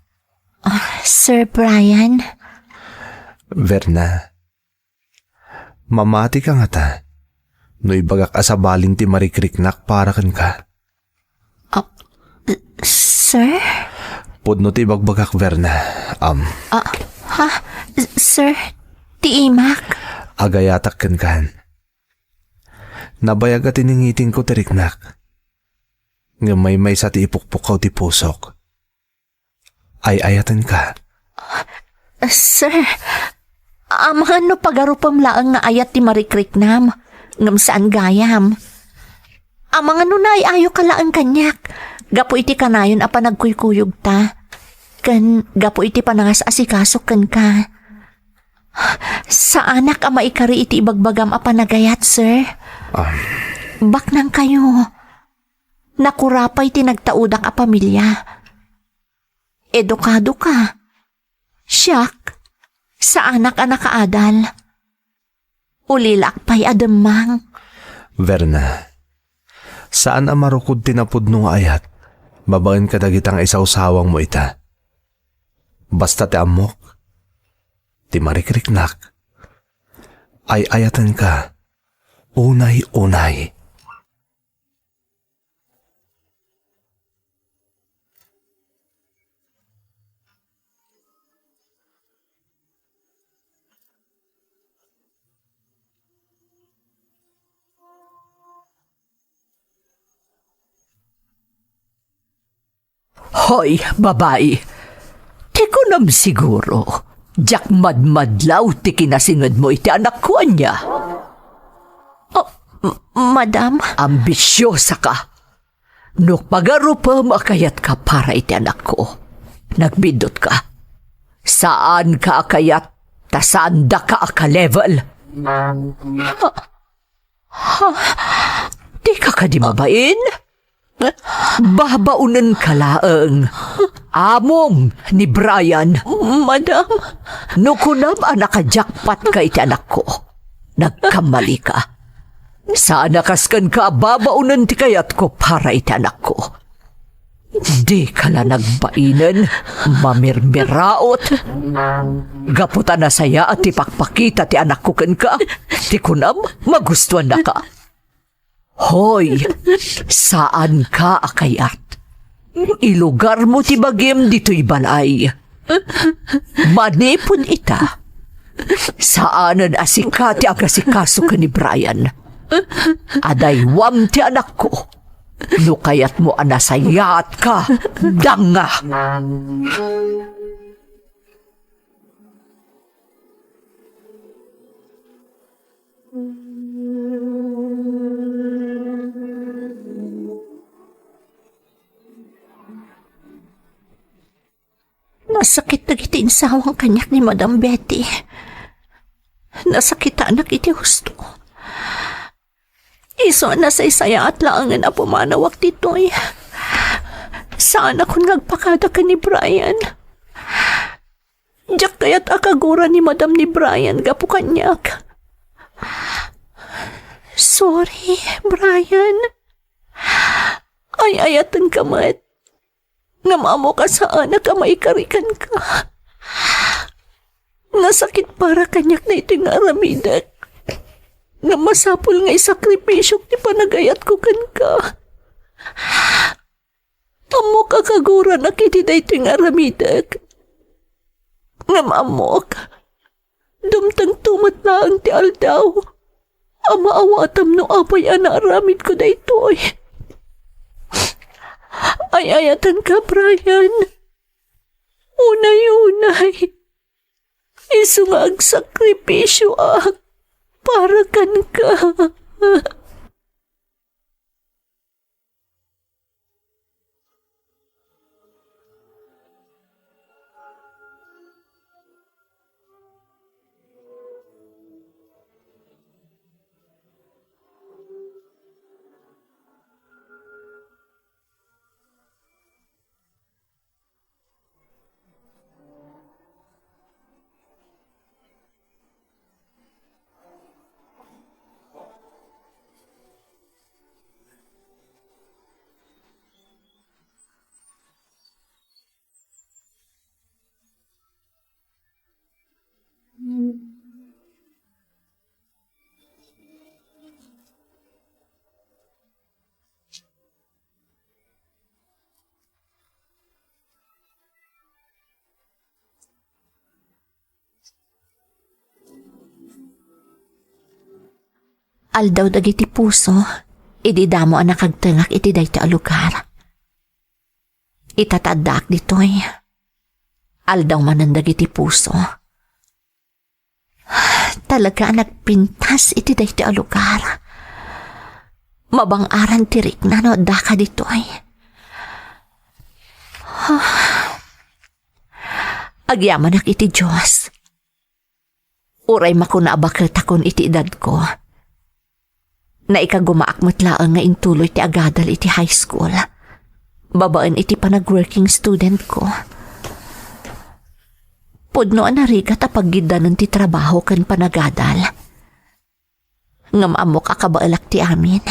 Ah, Sir Brian? Verna, mamatika ngata no ibagak a sabalin ti marikriknak para kenka? Ah, sir? Pudno ti ibagbagak, Verna. Am. Ah, ha? Sir, ti imak? Agayatak kenkan. Nabayag a tiningitingko ti riknak. Ngem maymaysa ti ipukpukkaw ti pusok. Ay-ayatenka. Sir, amangan no pagarupem laeng nga ayat ti marikriknam, ngem saan gayam. Amangan no naay-ayoka laeng kaniak, gapu iti kanayon a panagkuykuyogta, ken gapu iti panangas-asikasok kenka. Saanak a maikari iti ibagbagam a panagayat, sir. Ah. Baknangkayo. Nakurapay ti nagtaudak a pamilia. Edukado ka. Siak, saanak a nakaadal. Ulilaak pay a demmang. Verna, saan a marukod ti napudno nga ayat babaen kadagita nga isawsawangmo ita. Basta ti ammok, ti marikriknak, ay-ayatenka, unay-unay. Hoy, babai! Ti kunam siguro, diak madmadlaw ti kinasingedmo iti anakko, ania? Oh, m-, madam. Ambisiosaka. No pagarupem a kayatka para iti anakko, nagbiddutka. Saanka a kayat, ta saandaka a ka-level. Ha? Ha? Dika kadi mabain? Babaonenka laeng. Amom ni Brian. Madam. No kunam a naka-jackpot ka iti anakko, nagkammalika. Saan a kas kenka a babaonen ti kayatko para iti anakko. Dika la nagbainen, mamirmiraot. Gapu ta nasayaat ti pakpakita ti anakko kenka, ti kunam, magustuannaka. Hoy, saanka a kayat. Ilugarmo ti bagim ditoy balay. Manipud ita, saanen a sika ti agasikaso ken ni Brian. Adaywam ti anakko. No kayatmo a nasayaatka, danga. Nasakit dagiti insawang kaniak ni Madam Betty. Nasakitanak iti husto. Isu a nasaysayaat laengen a pumanawak ditoy. Saanakon nga agpakada ken ni Brian. Diak kayat a kagura ni Madam ni Brian gapu kaniak. Sorry, Brian. Ay-ayatenka met. Ngem ammok a saanak a maikari kenka. Nasakit para kaniak daytoy nga aramidek. Ngem masapul nga isakripisiok ti panagayatko kenka. Ammok a kaguranak iti daytoy nga aramidek. Ngem ammok, dumtengto met laeng ti aldaw a maawatam no apay a naaramidko daytoy. Ay-ayatenka, Brian. Unay-unay. Isu nga agsakripisioak para kenka. Aldaw dagiti puso, idi damo a nakagtengak iti daytoy a lugar. Ita ta addaak ditoy, aldaw manen dagiti puso. Talaga a nagpintas iti daytoy a lugar. Mabang-aran ti rikna no addaka ditoy. Agyamanak iti Dios. Uray makuna a baketakon iti edadko, naikagumaak met laeng nga intuloy ti agadal iti high school, babaen iti panag-working student ko. Pudno a narigat a paggiddanen ti trabaho ken panagadal. Ngem ammok a kabaelak ti amin.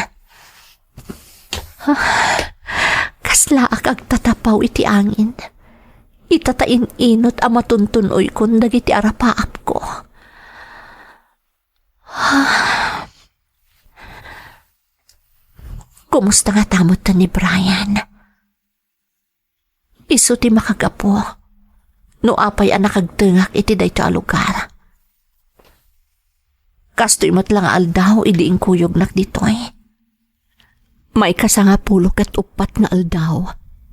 Kaslaak agtatapaw iti angin. Ita ta in-inut a matuntun-oykon dagiti arapaapko. Kumusta ngata met ni Brian? Isu ti makagapu no apay a nakagtengak iti daytoy a lugar. Kastoy met la nga aldaw idi inkuyognak ditoy. Maikasangapulo ket uppat nga aldaw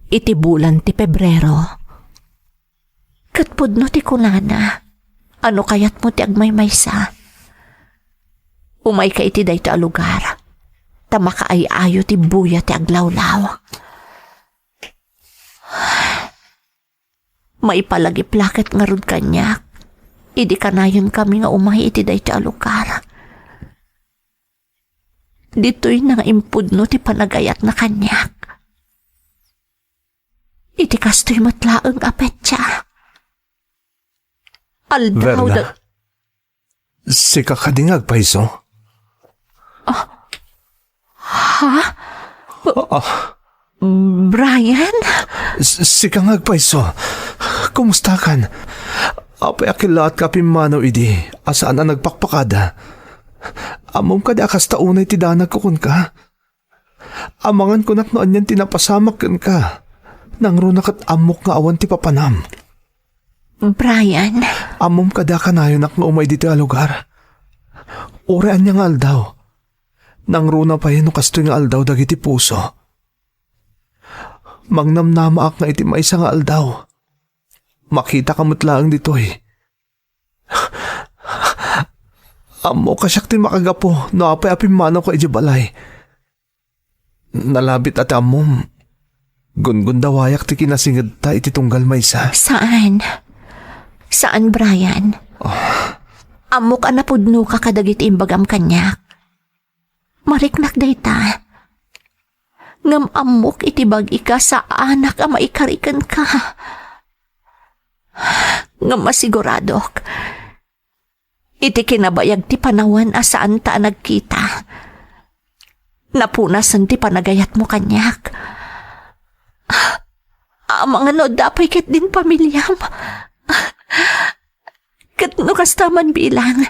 iti bulan ti Pebrero. Ket pudno ti kunana, a no kayatmo ti agmaymaysa, umayka iti daytoy a lugar, ta makaay-ayo ti buya ti aglawlaw. Maipalagip la ket ngarud kaniak idi kanayonkami nga umay iti daytoy a lugar. Ditoyna nga impudno ti panagayatna kaniak. Iti kastoy met laeng a petsa. Aldaw Verna, da- sika kadi nga agpayso? Ah. Ha? Ah. Brian? S-, sika nga agpayso. Kumustakan? Apay a killaatka a pimmanaw idi a saan a nagpakpakada? Ammom kadi a kasta unay ti danagko kenka? Amangan kunak no anian ti napasamak kenka. Nangruna ket ammok nga awan ti papanam. Brian. Ammom kadi a kanayonak nga umay ditoy a lugar? Uray ania nga aldaw, nangruna pay no kastoy nga aldaw dagiti puso. Mangnamnamaak nga iti maysa nga aldaw, makitaka met laeng ditoy. Ammok a siak ti makagapu no apay a pimmanawka idiay balay. Nalabit a ti ammom, gungundawayak ti kinasingedta iti tunggal maysa. Saan. Saan, Brian. Ah. Ammok a napudnoka kadagiti imbagam kaniak. Mariknak dayta. Ngem ammok iti bag-ika saanak a maikari kenka. Ngem masiguradok, iti kinabayag ti panawen a saanta a nagkita, napunasen ti panagayatmo kaniak. Amangan no adda pay ketdin pamiliam. Ket no kasta man bilang,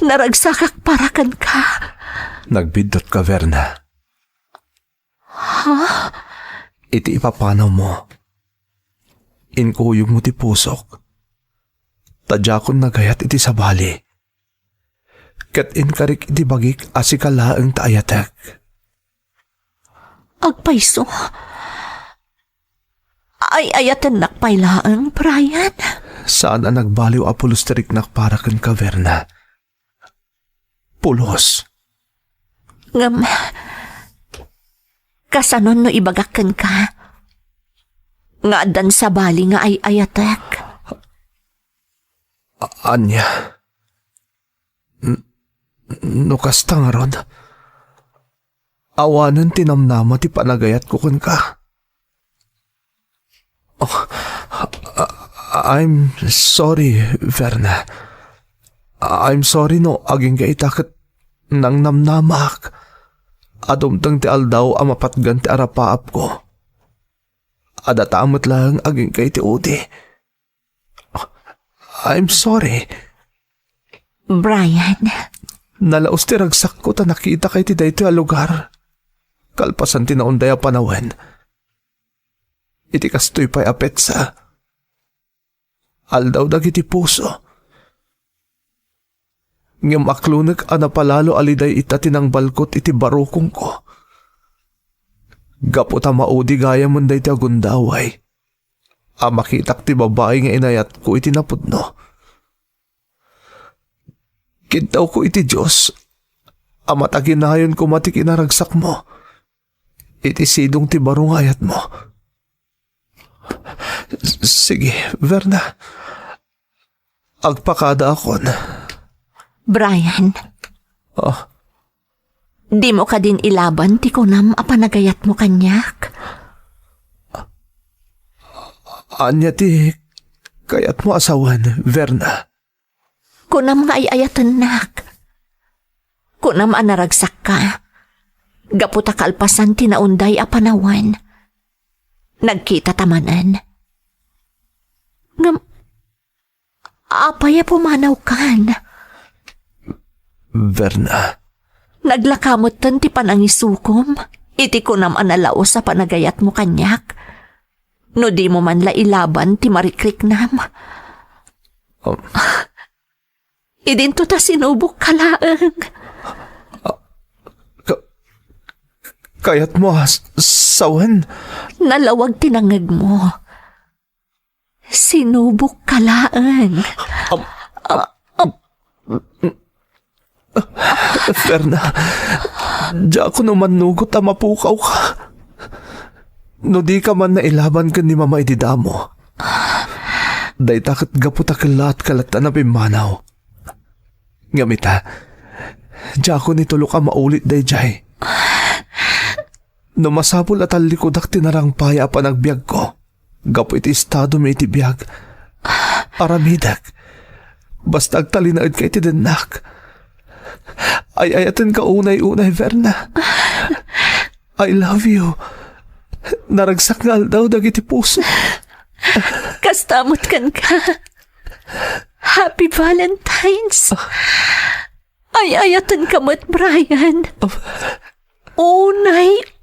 naragsakak para kenka. Nagbiddutka, Verna. Ha? Iti ipapanawmo, inkuyogmo ti pusok, ta diakon nagayat iti sabali. Ket inkarik iti bagik a sika laeng ti ayatek. Agpayso. Ay-ayatennak pay laeng, Brian. Saan a nagbaliw a pulos ti riknak para kenka, Verna. Pulos. Ngem, kasanon no ibagak kenka nga addan sabali nga ay-ayatek? A-, ania? N-, no kasta ngarud, awanen ti namnama ti panagayatko kenka. Oh, I-, I'm sorry, Verna. I'm sorry no agingga ita ket nangnamnamaak a dumteng ti aldaw a mapatgan ti arapaapko. Adda ta met laeng agingga iti udi. I'm sorry. Brian. Nalaus ti ragsakko ta nakitaka iti daytoy a lugar. Kalpasan ti naunday a panawen. Iti kastoy pay a petsa, aldaw dagiti puso. Ngem aklonek a napalalo a liday ita ti nangbalkot iti barukongko. Gapu ta maudi gayamen daytoy a gundaway a makitak ti babai nga inayatko iti napudno. Kintawko iti Dios a mataginayon koma ti kinaragsakmo iti sidong ti baro nga ayatmo. S-, sige, Verna. Agpakadaakon. Brian. Ah. Dimo kadin ilaban ti kunam a panagayatmo kaniak? Ania ti kayatmo a sawen, Verna? Kunam nga ay-ayatennak. Kunam a naragsakka. Gapu ta kalpasan ti naunday a panawen, nagkita ta manen. Ngem, apay a pumanawkan? Verna. Naglaka metten ti panangisukom iti kunam a nalaus a panagayatmo kaniak. No dimo man la ilaban ti marikriknam. Um. Idinto ta sinubokka laeng. Ka-, kayatmo a s-, sawen? Nalawag ti nangngegmo. Sinubokka laeng. Am-, am-, Verna, diakon umannugot a mapukawka. No dika man nailaban ken ni Mama idi damo, dayta ket gapu ta kellaat ka latta a pimmanaw. Ngem ita, diakon itulok a maulit daydiay. No masapul a tallikudak ti narangpaya a panagbiagko gapu iti estadomi iti biag, aramidek. Basta agtalinaedka iti dennak. Ay-ayatenka unay-unay, Verna. I love you. Naragsak nga aldaw dagiti puso. Kasta met kenka. Happy Valentine's. Ay-ayatenka met, Brian. Unay-unay.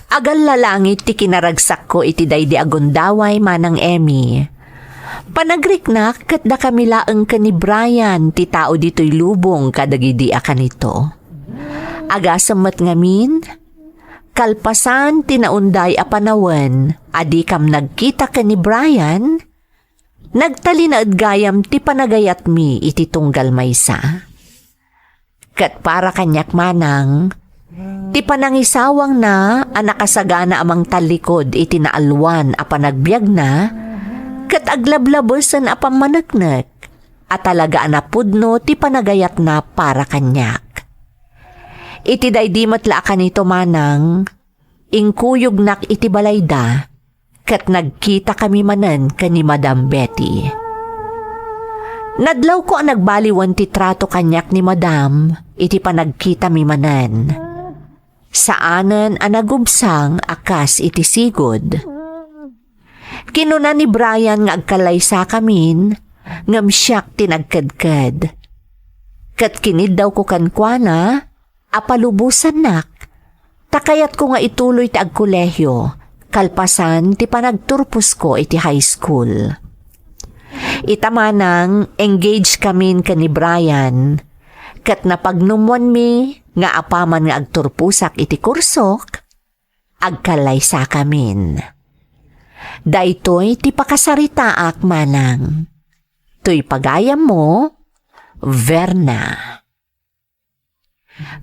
Agallalangit ti kinaragsakko iti daydi a gundaway, Manang Emmy. Panagriknak ket dakami laeng ken ni Brian ti tao ditoy lubong kadagidi a kanito. Agasem met ngamin, kalpasan ti naunday a panawen a dikam nagkita ken ni Brian, nagtalinaed gayam ti panagayatmi iti tunggal maysa. Ket para kaniak, Manang, ti panangisawangna a nakasagana a mangtallikud iti naalwan a panagbiagna ket aglablabesen a pammaneknek a talaga a napudno ti panagayatna para kaniak. Iti daydi met la a kanito, Manang, inkuyognak iti balayda, ket nagkitakami manen ken ni Madam Betty. Nadlawko a nagbaliwen ti trato kaniak ni Madam iti panagkitami manen. Saanen a nagubsang a kas iti sigud. Kinuna ni Brian nga agkallaysakamin, ngem siak ti nagkedked. Ket kiniddawko kenkuana a palubosannak, ta kayatko nga ituloy ti agkolehio, kalpasan ti panagturposko iti high school. Ita, Manang, engage kamin ken ni Brian, ket napagnumwanmi nga apaman nga agturposak iti kursok, agkallaysakamin. Daytoy ti pakasaritaak, Manang. Toy pagayammo, Verna.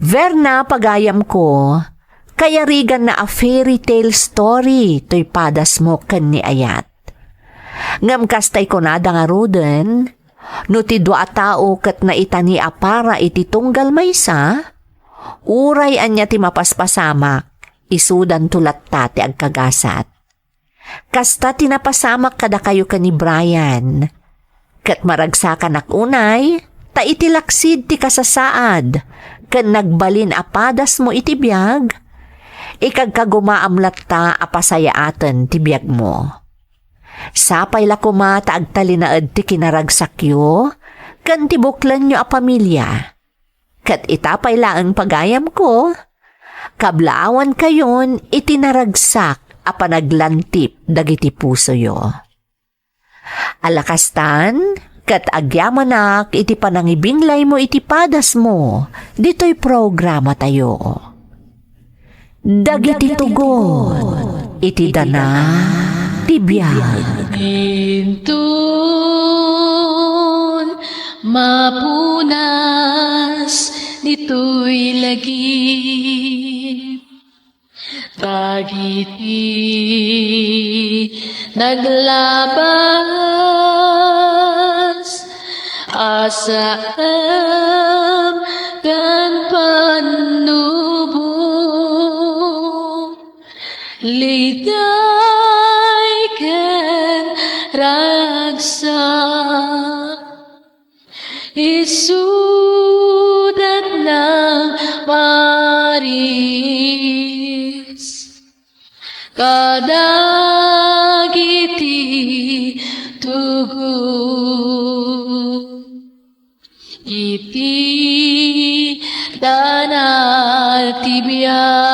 Verna, pagayamko, Kayariganna a fairy tale story toy padasmo ken ni ayat. Ngem kastay kunada ngaruden, no ti dua a tao ket naitani a para iti tunggal maysa, uray ania ti mapaspasamak, isudanto latta ti agkagasat. Kasta ti napasamak kadakayo ken ni Brian. Ket maragsakanak unay, ta iti laksid ti kasasaad ken nagbalin a padasmo iti biag, ikagkagumaam latta a pasayaaten ti biagmo. Sapay la koma ta agtalinaed ti kinaragsakyo ken ti buklenyo a pamilia. Ket ita pay laeng pagayamko, kablaawankayon iti naragsak a panaglantip dagiti pusoyo. Alakastan, ket agyamanak iti panangibinglaymo iti padasmo ditoy programatayo. Dagiti tugon iti dana ti biag. Inton mapunas ditoy lagip, dagiti naglabas, asaem ken pannubo. Liday ken ragsak, isudat nang paris kadagiti tugon iti dana ti biag.